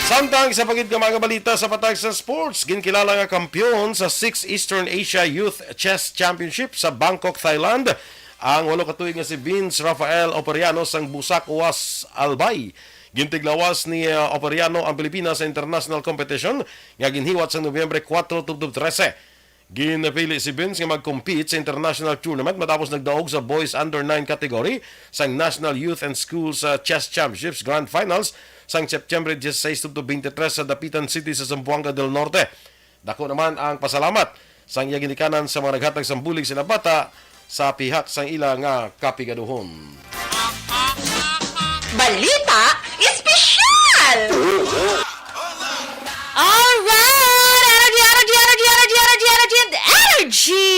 Samtang sa pagid nga mga balita sa patag sa sports, ginkilala nga kampiyon sa sixth Eastern Asia Youth Chess Championship sa Bangkok, Thailand, ang walo ka tuig nga si Vince Rafael Operiano sang Busak Uas Albay. Gintiglawas ni, uh, Operiano ang Pilipinas sa international competition nga ginhiwat sa Nobyembre kuwatro tubtob trese. Ginapili si Vince nga mag-compete sa international tournament matapos nagdaog sa boys under nine category sang National Youth and Schools, ah, Chess Championships Grand Finals sang September dieciséis tubtob twenty-three sa Dapitan City sa Zamboanga del Norte. Dako naman ang pasalamat sang iya ginikanan sa mga naghatag sang bulig sa ilang bata sa pihak sang ila nga kapigaduhon. Balita Espesyal! Alright! Energy, energy, energy, energy, energy, energy, and energy!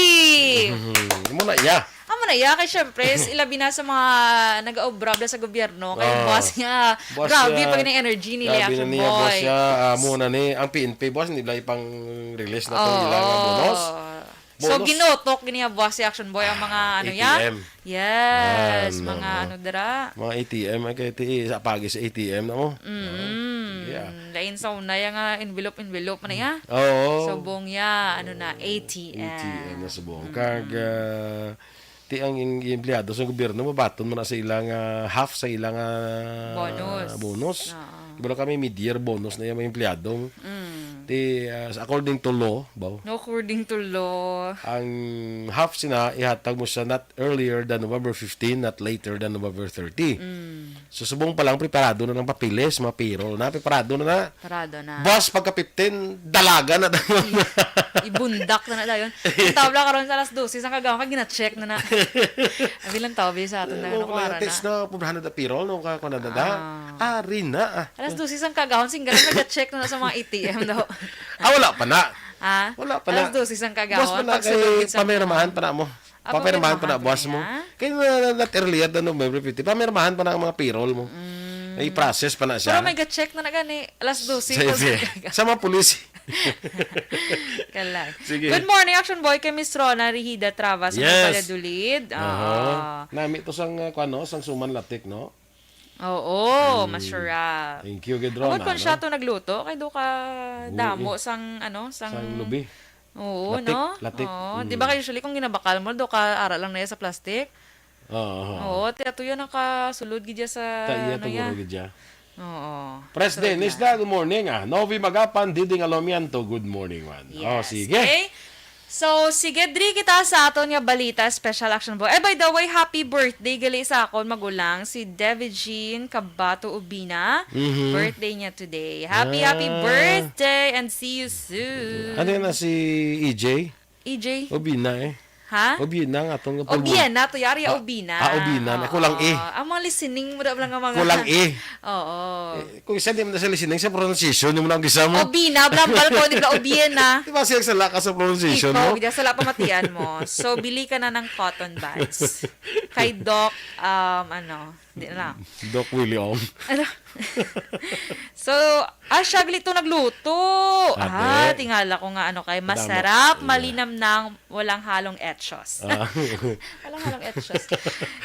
Hmm, imo na iya. Amo na iya, kay syempre, s- ilabi na sa mga nag-aobra bala sa gobyerno, kay Ah. buwas nga, Buwas grabe nga, pag na energy nila, Grabe na Action niya, boss, Boy. ya. Amo na ni, ang P N P, boss, hindi lang ipang-release na itong Oo. ilang bonus. So, Bonus. ginutok gini nga buwas si Action Boy ang mga ano ya? A T M. Yes, Ano? mga ano dira. Mga A T M, ay kay ti sa pagi sa A T M na mo. Mm. Yeah. Lain sa una ya nga envelope envelope man ya. Oo. Subong ya, ano na, A T M. A T M na subong. Kag ah, ti ang in- empleyado sa gobyerno mabaton man na sa ilang ah, half sa ilang ah, Bonus. bonus. Oo. Di ba kami mid-year bonus na yung mga empleyado? Mm. Ti ah, according to law, baw, No, according to law. ang half sina ihatag mo siya not earlier than November fifteen, not later than November thirty. Mm. So subong pa lang preparado na ng papeles, mga payroll na, preparado na na. Parado na. Boss, pagka fifteen, dalaga na dayon. Ibundak na na dayon. Ang tabla karon sa alas dose sang kagahon, kag gina-check na na. Abi lang tabi sa aton na Oo, nakuha mga text na. Na, pobrehana da payroll, no? Ka, kung nanda da. Ah. Ari na, ah. Alas dose sang kagahon, singgalan nag-check na na sa mga A T M daw. Ah, wala pa na. Ah? Wala pa Alas na. dose sang kagahon. Boss pa na kay pagsulod sa pamirmahan pa na mo. Ah, Pamirmahan pa na, pamirmahan boss pa mo. niya? Kaya na, not earlier than November fifteen. Pamirmahan pa na ang mga payroll mo. Mm. May process pa na siya. Pero may ga-check na na gani. Alas dose. Sa, sa, sa mga pulis. Kalay. Sige. Good morning, Action Boy, kay Miss Rona Rihida Trava sa Yes. Valladolid. Aha. Ah. Nami to sang, uh, kuan, no? Sang suman latik, no? Oo, masarap. Thank you, gid, Amo Rona, kon no? Siya to nagluto, kay do ka Buhi. Damo sang, ano, sang... Sang lubi. Oo, Latik, no? latik. Oo. Mm. Di ba kay usually kung ginabakal mo, do ka ara lang na iya sa plastic? Oo, oo. Oo, ti ato yan nakasulod gid ya sa, Ta iya ano to ya? Guro gid ya. Oo. Press Sulod din, na. Isda, good morning. Ah, Novi Magapan, Diding Alomianto, good morning, man. Oh, Yes. sige. Okay. So, sige, diri kita sa aton nga balita, special action boy. Eh, by the way, happy birthday gali sa akon magulang, si Devi Jean Cabato Ubina. Mhm. Birthday niya today. Happy, happy Ah. birthday and see you soon. Ano yun na si E J? E J? Obina eh. Ha? Obina nga atong pulmon. Obiena, to yari, Ah, Obina. ah, Obina. Oo. Kulang E. Ang mga listening mo daw lang ang mga... Kulang E. Oo. Eh, kung isa di mo na sa listening, sa pronunciation, yung mga gisa mo. Obina, blambal ko, di ba, Obiena? Di ba siya sa lakas sa pronunciation Ikaw, mo? bida sa la pamatian mo. So, bili ka na ng cotton buds. Kay Doc, um, ano, di na lang. Doc Willie Ong. Ano? So, ah, siya gali to nagluto. Ate. Ah, tingala ko nga ano kay Madamo. masarap, Yeah. Malinamnam, walang halong etchos. Ah. Walang halong etchos.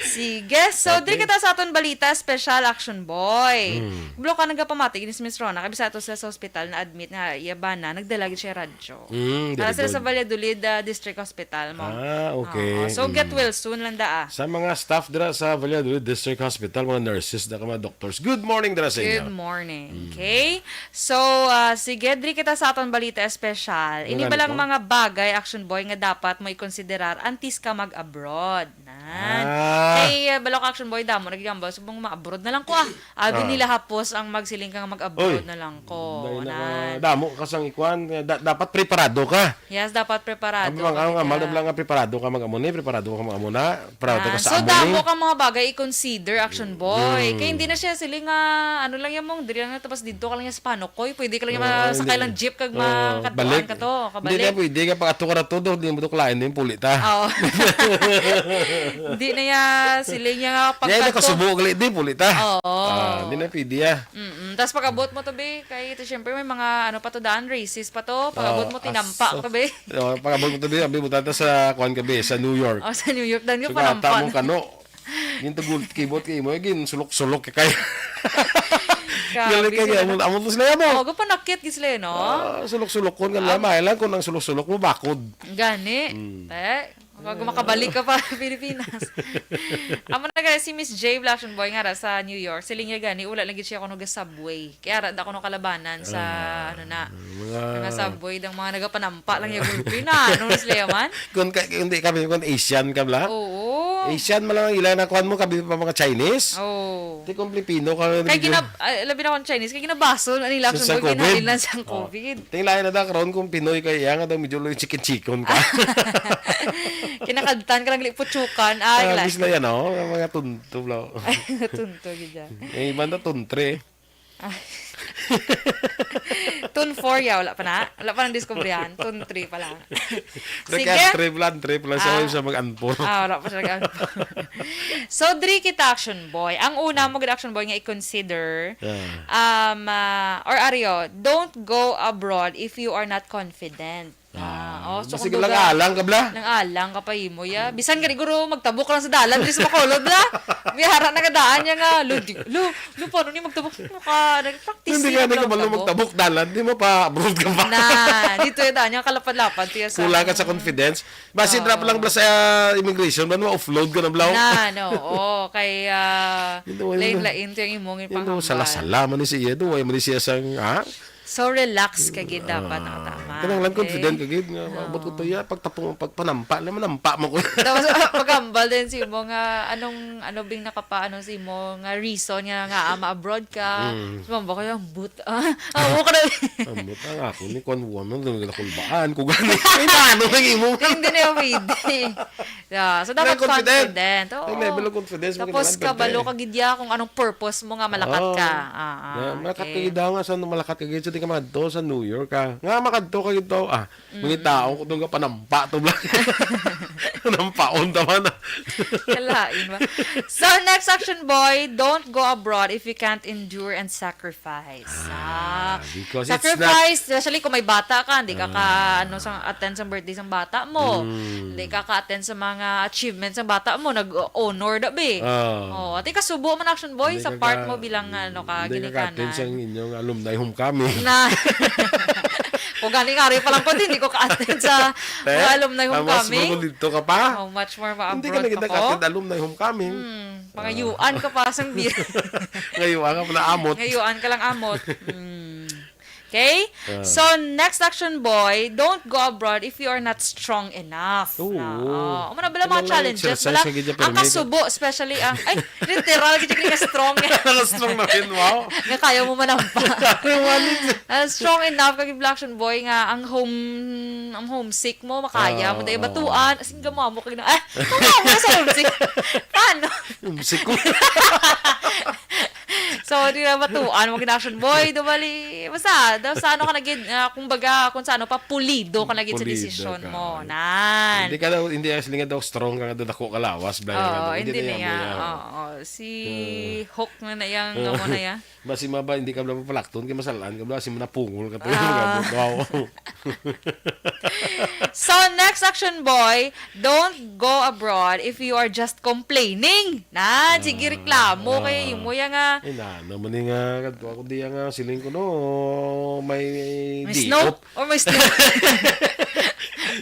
Sige, so Ate. Diri kita sa aton balita, special action boy. Hmm. Blo ka nagapamati gini si Miss Rona, kay bisan to sa, sa hospital na admit nga iya bana, nagdala gid siya radyo. Mm, Para very sila sa good. Valladolid ah, District Hospital mo. Ah, okay. Oo. So, Mm. get well soon lang da ah. Sa mga staff dira sa Valladolid District Hospital, mga nurses, na mga doctors, good morning dira sa Good inyo. morning. Mm. Okay? So, ah, sige, diri kita sa aton balita espesyal. Ini Wala ba lang nito? Mga bagay, Action Boy, nga dapat mo ikonsiderar antes ka mag-abroad? Nan. Ah. Kay, ah, balok, Action Boy, damo nagigambal. Subong ma-abroad na lang ko ah. Abi Ah. nila hapos ang magsiling ka nga mag-abroad Oy. na lang ko. Dahil na, Nan. damo ka sang ikuan, da- dapat preparado ka. Yes, dapat preparado. Ang mga ka ang amal nila. lang nga preparado ka mag-amo ni, preparado ka mag-amo na, preparado Ah, ka sa so, amo damo ni. Ka mga bagay i-consider, Action Boy. Mm. Kaya hindi na siya siling nga, ano lang yan mong, diri lang tapos dito ka lang yan sa Panukoy. Pwede ka lang yan Oo, masakay hindi. lang jeep kag Oo, makadtuan balik. ka to. Hindi Kabalik. na pwede ka pag ato ka na to, hindi mo to kalain din puli ta. Oo. Hindi na yan, siling niya nga Yan na pagkadto. Kasubo gali din puli ta. Oo. Ah, hindi na pwede ah. Mm-mm. Tapos pag-abot mo to, be, kay ito, syempre, may mga, ano pa to daan, racist pa to. Pag-abot Oo, mo, tinampa aso. to, be. Oo, pag-abot mo to, be, abi mo tata sa kuan ka, be, sa New York. O, sa New York, dan yung Sugata panampa. Mong kano. Yung tagul kibot kay mo, yung sulok-sulok kay kay. Grabe Galing kay sila. amo, amo to sila mo. Oh, go panakit gid sila, no? Ah, sulok-sulok ko nga lamay lang kung ang sulok-sulok mo bakod. Gani. Mm. Te, Bago makabalik ka pa Pilipinas. Amo na gani si Miss J Blackson Boy nga ra sa New York. Siling niya gani, wala lagi siya kuno ga-subway. Kaya ra da kuno kalabanan sa, Ah, ano na, mga mga subway, dang mga nagapanampa lang yung gulpi na. Ano sila yaman? Kung ka, hindi kami, kung Asian ka bla? Oo. Asian man lang ang ilan na kuwan mo, kami pa mga Chinese. Oo. Di kung Pilipino ka, Kay medyo ginab-, ah, labi na kung Chinese, kay ginabason, ano yung Sa, sa Luxembourg, COVID. Ginhalin lang sa Oh. COVID. Tinglayan na da, karon kung Pinoy ka, iya nga daw medyo loy chicken-chicken ka. Kinakadtan ka lang, liputsukan. Ay, Ah, la- bis na yan, oh. Ang mga tunto, bla. Ay, tunto, gid yan. Eh, iba na tuntre. Ah. Tune four ya, wala pa na. Wala pa nang diskubrihan. Tune three pa lang. Sige. Nag-antre, bla, antre, bla. Siya, Ah. siya mag-anpor. Ah, wala pa siya nag-anpor. So, diri kita, Action Boy. Ang una mo gid, Action Boy, nga i-consider, Yeah. um, ah, or aryo, don't go abroad if you are not confident. Ah, Ah, oh, so basta kung lang duda, alang ka, bla? Nang alang ka pa imo, ya. Bisan gani guro magtabok lang sa dalan, di sa Bacolod, bla. May hara na kadaan niya nga, lo, di, lo, lo, paano ni magtabok? Ano ka, nag-practice Hindi niya ka na kabalo magtabok. Magtabok dalan, di mo pa abroad ka pa. Na, dito yung daan niya, kalapad-lapad, tiya sa Kulang ka sa confidence. Basi Oo. Drop lang, bla, sa immigration, bla, ma-offload ka na, bla. Na, no, oh, kay, ah, Hindi, wala lain-lain to yung imong Hindi, ipangambal. Sala-sala man ni siya, do, wala man ni siya sang, ha? So, relax ka gid dapat, Ah, nakatama. Kinahanglan Okay. confident ka gid nga, Oo. maabot ko to, ya, pagtapong, pagpanampa, alam mo, nampa mo ko. Tapos, pagambal din si mo nga, anong, ano bing nakapa, ano si mo nga reason nga, nga, ah, ma-abroad ka. Mm. Sumamba ko yung boot. Ah, ah, oo ka na. Ambot ang ako ni Kwan Won, nung nakulbaan ko gani. Ay, ano nang imo? Hindi na yung pwede. Yeah, so dapat May confident. Confident. Oo. May level of confidence mo Tapos kailangan, kabalo pwede. Ka gid ya kung anong purpose mo nga malakat Oo. ka. Ah, ah, Na, malakat okay. Ka gid daw nga sa malakat ka gid, so di ka makadto sa New York ka. Nga makadto ka gid to, ah, Mm-mm. Mga tao ko doon ka panampa to, bla. Nampaon tama na. Kalain ba? So, next, Action Boy, don't go abroad if you can't endure and sacrifice. Ah, Ah, because it's not Sacrifice, especially kung may bata ka, hindi ka ka, Ah. Ano, sa attend sa birthday sang bata mo. Mm. Hindi ka ka-attend sa mga achievements sang bata mo, nag-honor da, be. Ah. Oh, ati ka subo man, Action Boy, Hindi sa ka part ka, mo bilang, ano, ka, hindi ka ginikanan. Ka-attend sa inyong alumni homecoming. Na. Kung gani nga, ari pa lang ko, hindi ko ka-attend sa Te, mga alumni tama, homecoming. Siguro kung dito ka pa. How much more Hindi ka ma-abroad na kita pa ko? Ka-attend alumni homecoming. Hmm, pangayuan Ah. Ka pa sang beer. Ngayuan ka pa na amot. Ngayuan ka lang amot. Hmm. Okay? Ah. So, next, Action Boy, don't go abroad if you are not strong enough. Oo. Na, oh, amo na bala Amo mga lang challenges, exercise bala, sa gidya ang permi. Kasubo, especially ang, ay, literal, gid ka strong. Ang strong na rin, wow. Nga kaya mo manampa. Kaya mo manampa. Ah, strong enough, kag Black Action Boy, nga ang home, ang homesick mo, makaya Ah, mo, dahil oo. Batuan, as in, gamo-amo, kag na, ah, gamo-amo sa homesick. Paano? Homesick ko. So, di na batuan mo gid, Action Boy, do bali, basta, daw sa ano ka na gid, ah, kumbaga, kung sa ano pa, pulido ka na gid sa Pulido desisyon ka. Mo. Nan. Hindi ka daw, hindi ang silingan daw strong ka nga daw dako ka lawas, bla, Oo, nga daw, hindi hindi na na yan, yan. Mo yan. Oo, si Hmm. Hulk na na yan, Oo. Nga mo na yan. Basi maba, hindi ka bla papalakton, kay masalaan ka bla, si manapungol ka to. Ah. Mga butwaw. So, next, Action Boy, don't go abroad if you are just complaining. Na, sige, reklamo Ah. Kay imo ya nga. Ay, na, naman ni nga, kadto ako di nga, siling ko, no, may May day snow? Off. Or may snow?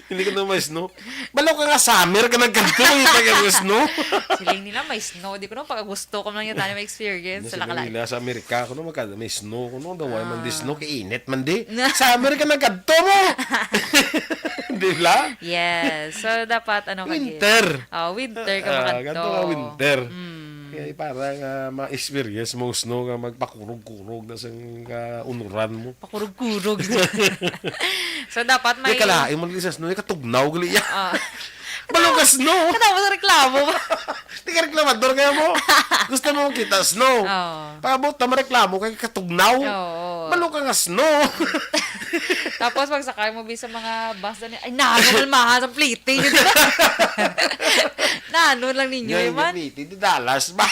Hindi ko na may snow. Balo ka nga summer ka nagkadto, may pag-, may snow. Siling nila may snow. Di ko na pag-Agosto ko man yung tani may experience. Hindi, sa sila Lakalay. Nila sa Amerika, kuno magka-, may snow, kuno daw, why man di Ah. Snow, kay init man di. Na. Summer ka nagkadto mo. Di ba? Yes. So, dapat, ano ka, Winter. Oh, winter ka Ah, makadto. Ganto ka winter. Mm. Kaya para nga ma-experience mo snow nga magpakurog-kurog na sa kaunuran mo. Pakurog-kurog. So, dapat may May kalain mo sa snow, katugnaw gali ya. Ah. Balo ka snow. Katapos reklamo ba? Di ka reklamador kaya mo. Gusto mo kita snow. Oo. Pag-abot na mareklamo kay katugnaw. Oo. Balo ka nga snow. Tapos pagsakay mo bi sa mga bus, dani, ay, nano, kalmahan sa plating, di ba? Nano lang ninyo, Yan, man. Yung plating, di Dallas ba?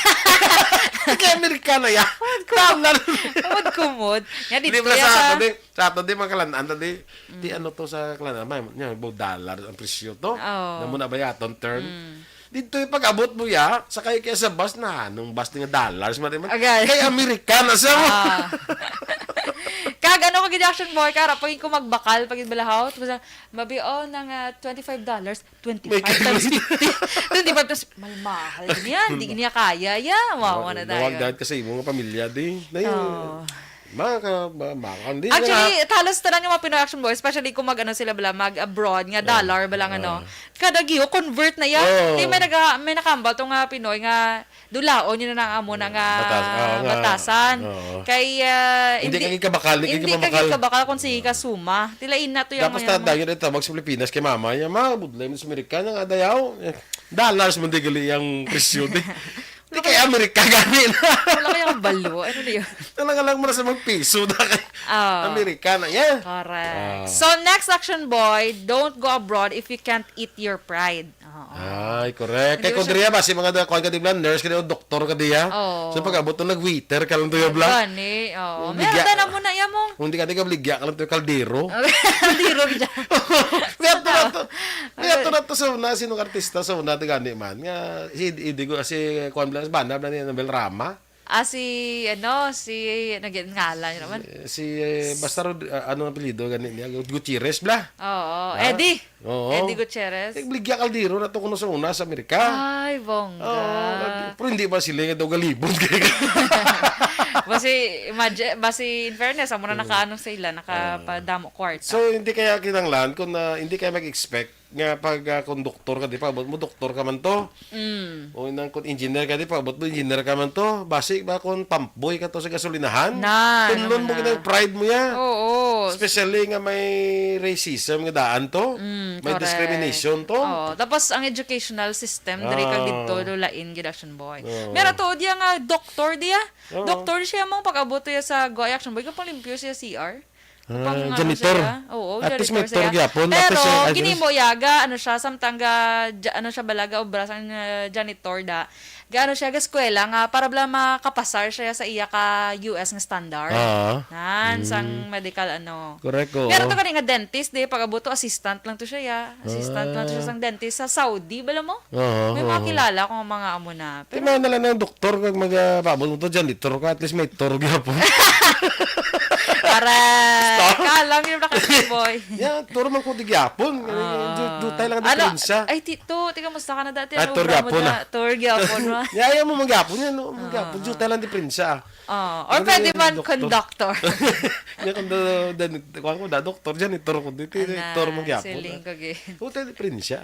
Kay Amerikana ya. Kumod, kumod. Kumod, kumod. Yan, Hindi dito pala ya sa sa ato, di, sa ato, di, mga kalanaan, di, di Mm. Ano to sa kalanaan, may, yan, about dollar ang presyo to. Oo. Na muna ba yaton turn? Mm. Dito yung pag-abot mo ya, sakay kaya sa bus na, anong bus nga dollars, man, man. Agay. Kay Amerikana sa mo. Ah. Kag ano ko gid, Action Boy, kara pa gid ko magbakal, pa gid balahaw. Tapos, ah, mabi, oh, nang, ah, twenty-five dollars, May twenty-five times fifty. Twenty-five times, mahal-mahal din yan. Di niya kaya, ya. Mawa na tayo. Nawag dahil ka sa imo nga pamilya, di. Na yun. Oh. Mga ka, ma-, ma-, hindi na. Actually, halos tanan nga mga Pinoy Action Boy, especially kung mag, ano sila bala, mag-abroad, nga dollar, bala, ano. Ah. Kada giyo, convert na yan. Oh. Di may naga-, may nakambal to nga Pinoy nga dulaon yun na ang amo na nga Batas-, oo nga. batasan. Oo. Kay, ah, Hindi hindi, ka gid kabakal, hindi ka hindi ka gid kabakal. gid kabakal kung sige ka suma. Tila ina to yung Tapos mga ta-, yun. Dayon ito, mag sa Pilipinas kay mama, yung mga budlay mo sa Amerika, nga dayaw, eh, dollars man di gali ang presyo, di. Di kay Amerika gani na. Wala kayang balo. Ano na yun? Talaga lang mo na sa magpiso na kay Ah. Amerika na, yeah. Correct. Ah. So, next, Action Boy, don't go abroad if you can't eat your pride. Oo. Ay, correct. Hindi Kay ko kung siya diriya ba, si mga da-, kuwan ka di ba, nurse ka di, o doktor ka diya? Oo. So, pag-abot to, nag-waiter ka lang to, ya, bla? Gani, oo. Bigya- Meron na mo na, ya, mong Kung di ka, di ka, bligya ka lang to, kaldero. Kaldero dyan. May ato na to. May ato na to sa una, sinong artista sa una, di gani man. Nga, si Ed-, Eddie Gu-, si Kuan Blas, bana, bla ni Anabel Rama. Ah, si, ano, si, ano gid ngalan niya naman? Si, eh, basta Rod-, ah, ano ang apelyido gani niya? Gutierrez, bla? Oo, Ah, Eddie. Oo. Eddie Gutierrez. Eh, bligya kaldero na to kuno sa una sa Amerika. Ay, bongga. Oo, nag-, pero hindi ba sila nga daw galibot? Basi, imagine, basi, in fairness, amo na Mm. nakaano sila, nakapadamo kwarta. So, hindi kaya kinanglan kung na, hindi kaya mag-expect nga pag, ah, kung doktor ka, di pa, abot mo, doktor ka man to. Mm. O nang kung engineer ka, di pa, abot mo, engineer ka man to. Basi ba kung pump boy ka to sa gasolinahan? Na, Tunlon naman mo na. Gid ang pride mo ya. Oo. Especially nga may racism nga daan to. Mm, May correct. Discrimination to. Oo. Tapos ang educational system, diri kag Ah. didto, do lain gid, Action Boy. Oo. Mera tuod ya nga doktor diya. Oo. Doktor siya, mong pag-abot ya sa Guay, Action Boy, kung panglimpyo siya C R. Ah, Pang, ano janitor. siya? Oo, At least may janitor tour siya. gyapon. At Pero, least, eh, at least ginimo ya, ga, ano siya, samtang ga, ja-, ano siya, balaga, obra sang, uh, janitor da. Ga, ano siya, ga eskwela nga, para bala makapasar siya sa iya ka U S nga standard. Ah. Nan, Mm. sang medical, ano. Correct, oo. Meron to gani nga dentist, di, pag-abot to, assistant lang to siya, ya. Assistant lang to siya Ah. sang dentist sa Saudi, bala mo? Oo, May mga oo. kilala ko nga mga amo na. Pero Pero na lang ng doktor kag mag, ah, paabot mo to, janitor ka, at least may tour gyapon. Correct. Kalang yun na kasi, boy. Yeah, tour man ko di gyapon. Ah. Du-, dutay lang ang Ano? diferensya. Ay, ti-, to, tiga, musta ka na dati? Ah, Ano, tour wala mo gyapon na. na? Tour gyapon, ma. Yeah, ayaw mo man gyapon yan, no? Man gyapon. Ah. Dutay lang diferensya. Ah, or Ano pwede yan, man doktor? conductor. Hindi, kung da-, dan-, kuwan ko na, doktor, janitor ko. Dito, Ana, tour mo gyapon, siling ah. ko, gi. Dutay diferensya.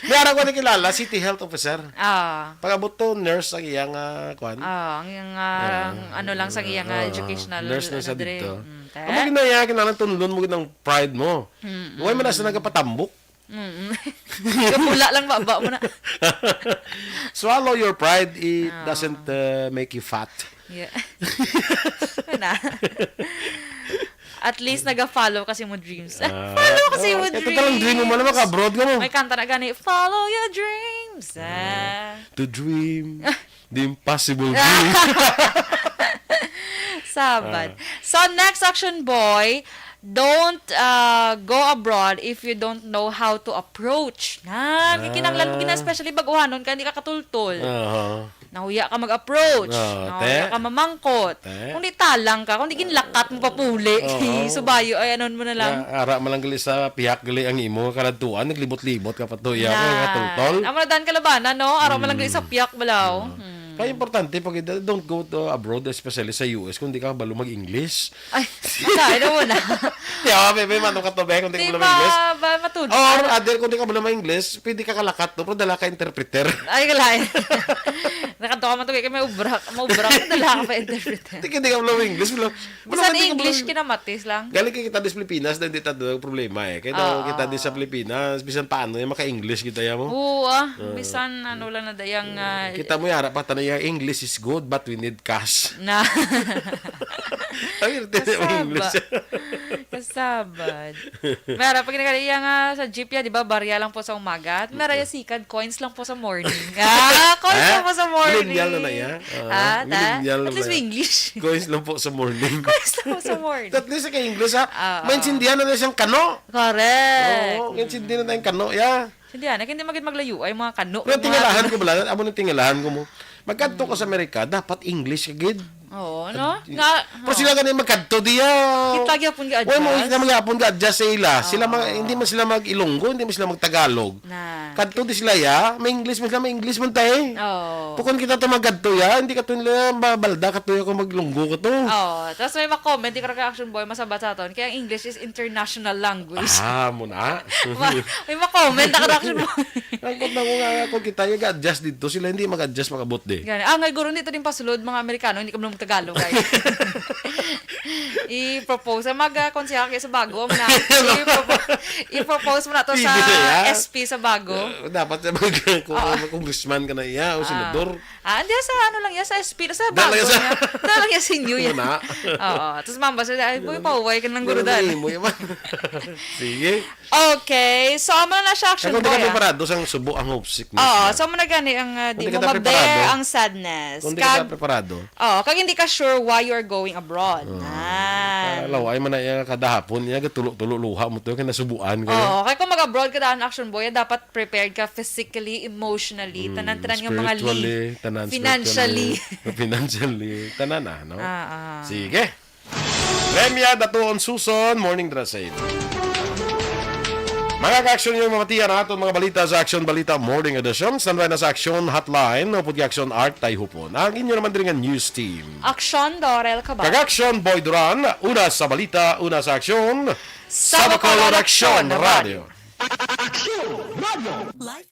May ara ko nakilala, city health officer. Ah. Pag-abot to, nurse ang iyang, ah, kwan. Ah, ang iyang, ah, Ah, ang ano lang sa iyang, ah, ah, educational, nurse lang sa ano diri. dito. Mm, Ang te? mga ginaya, kinahanglan tunlon mo gid ang pride mo. Mm-mm. Huwag man na sa nagapatambok. Mm-mm. Kapula lang, baba mo na. Swallow your pride, it Ah. doesn't, uh, make you fat. Yeah. Ano? At least naga-follow kasi mo dreams. Ah. Follow kasi Oh, mo ito dreams. talang dream mo, man, maka-abroad ka mo. May kanta na gani, "Follow your dreams." Ah. Ah. To dream the impossible dream. Sabad. Ah. So, next, Action Boy, don't, uh, go abroad if you don't know how to approach. Na, Ah. gikinanglan mo gina, especially bag-uhanon ka, hindi ka katultol. Aha. Nahuya ka mag-approach. Oo, Nahuya te. ka mamangkot. Te. Kung di talang ka, kung di ginlakat mo papuli, Oo. subayo, ay, anon mo na lang. Nga, ara man lang gali sa pihak gali ang imo kaladtuan, naglibot-libot ka pa to, iya ko, Na. nga tultol. Amo na dan kalabanan, no? Ara man lang gali sa Mm. pihak, balaw. Mm. Hmm. Kaya importante, pag don't go to abroad, especially sa U S, kung di ka balo mag-English. Ay, wala, ano mo na? Di ba, bebe, matong ka to, be, kung di ka Di balo ba, mag-English? ba, matun-, Or, ano? other, kung di ka balo mag-English, pwede ka kalakat, no? Pero dala ka interpreter. Ay, kalain. Nakadto ka man to, kay may ubra, may ubra ka, dala ka pa interpreter. Di ka, di ka balo mag-English, balo. Balo Bisan ka, di ka balo English, mag- kinamatis lang. Galing kay kita di sa Pilipinas, na hindi tayo problema eh. Kaya daw Oo. kita di sa Pilipinas, bisan paano, yung maka-English kita, ya mo? Oo, ah. Oo. Bisan, ano lang na dayang, ah, Kita mo, yara pa, tanay, "English is good, but we need cash." Na. Ay, hindi mo Kasaba. English. Kasabad. Mera, pag nagkaliya nga sa jeep ya, di ba, barya lang po sa umaga. At mera, Mm. ya sikad, coins lang po sa morning. Ah, coins Eh? lang po sa morning. Millennial na na ya. Ah, Ah, ta? millennial At na least na may ya. English. Coins lang po sa morning. Coins lang po sa morning. At least kay English, ha? Oo. Maintindihan na na siyang kano. Correct. Oo, maintindihan na tayong kano, ya. Hindi, anak, hindi magid maglayo ay mga kano, Pero mga tingalahan kano. ko bala, amo nang tingalahan ko mo. Magkadto ka sa Mm. Amerika, dapat English ka gid. Oo, no? Nga, Pero sila gani magkadto diya. Kita gyapon ga-adjust. Wala mo, sila magyapon ga-adjust sa ila. Sila mga, Oo. hindi man sila mag-Ilonggo, hindi man sila mag-Tagalog. Na. Kadto di sila ya, may English man sila, may English man tayo. Oo. Tukon kita to magkadto ya, hindi ka to nila mabalda ka to ya kung mag-Ilonggo ka to. Oo. Tapos may ma-comment, di ka ka action boy, masabat sa aton. Kaya ang English is international language. Ah, mo na. Ma- may ma-comment, ang action boy. Ang kot na ko nga, kung kita, yung adjust dito, sila hindi mag-adjust makabot di. Gani. Ah, ngay guro, hindi to din pasulod, mga Amerikano, hindi ka mag-Tagalog, ay. I-propose. Ang mag, ah, konsehal kayo sa Bago, mo na. I-propose, i-propose mo na to sa Pwede na yan. S P sa Bago. Uh, dapat sa mag, kung Oo. mag-congressman ka na iya, o Ah. senador. Ah, hindi, sa ano lang yan, sa S P, sa Dahil Bago lang sa niya. Dahil lang yan sa inyo yan. Wala. Oo. Tapos mamba sila, "Ay, boy, Wala. pauway ka ng Wala gurudan." na imo yan. Sige. Okay. So, amo na siya, action Kung di ka boy, ah. preparado, sang subo ang homesickness Oo, na. so, amo na gani ang, ah, di Kung di mo ka mabear preparado. ang sadness. Kung di ka Kag, preparado. Oo, kag hindi ka sure why you're going abroad. Oo. Ah. Ah, laway man na iya kada hapon, iya gatulo-tulo luha mo to, kaya nasubuan ka Oo, na. kaya kung mag-abroad ka daan, action boy, dapat prepared ka physically, emotionally, Mm, tanan-tanan nga mga li-, spiritually, tanan financially. spiritually, financially, tanan na, no? Ah, ah. Sige. Remya Datuon Suson, morning dressing. Mga ka-action, yung mamatian ang aton mga balita sa Action Balita Morning Edition. Standby na sa Action Hotline, upod kay Action Art Tayhupon. Ang inyo naman diri nga news team. Action Dorel Cabal. Kag Action Boy Duran, una sa balita, una sa aksyon. Sa Bacolod Action Radio. Action Radio. Live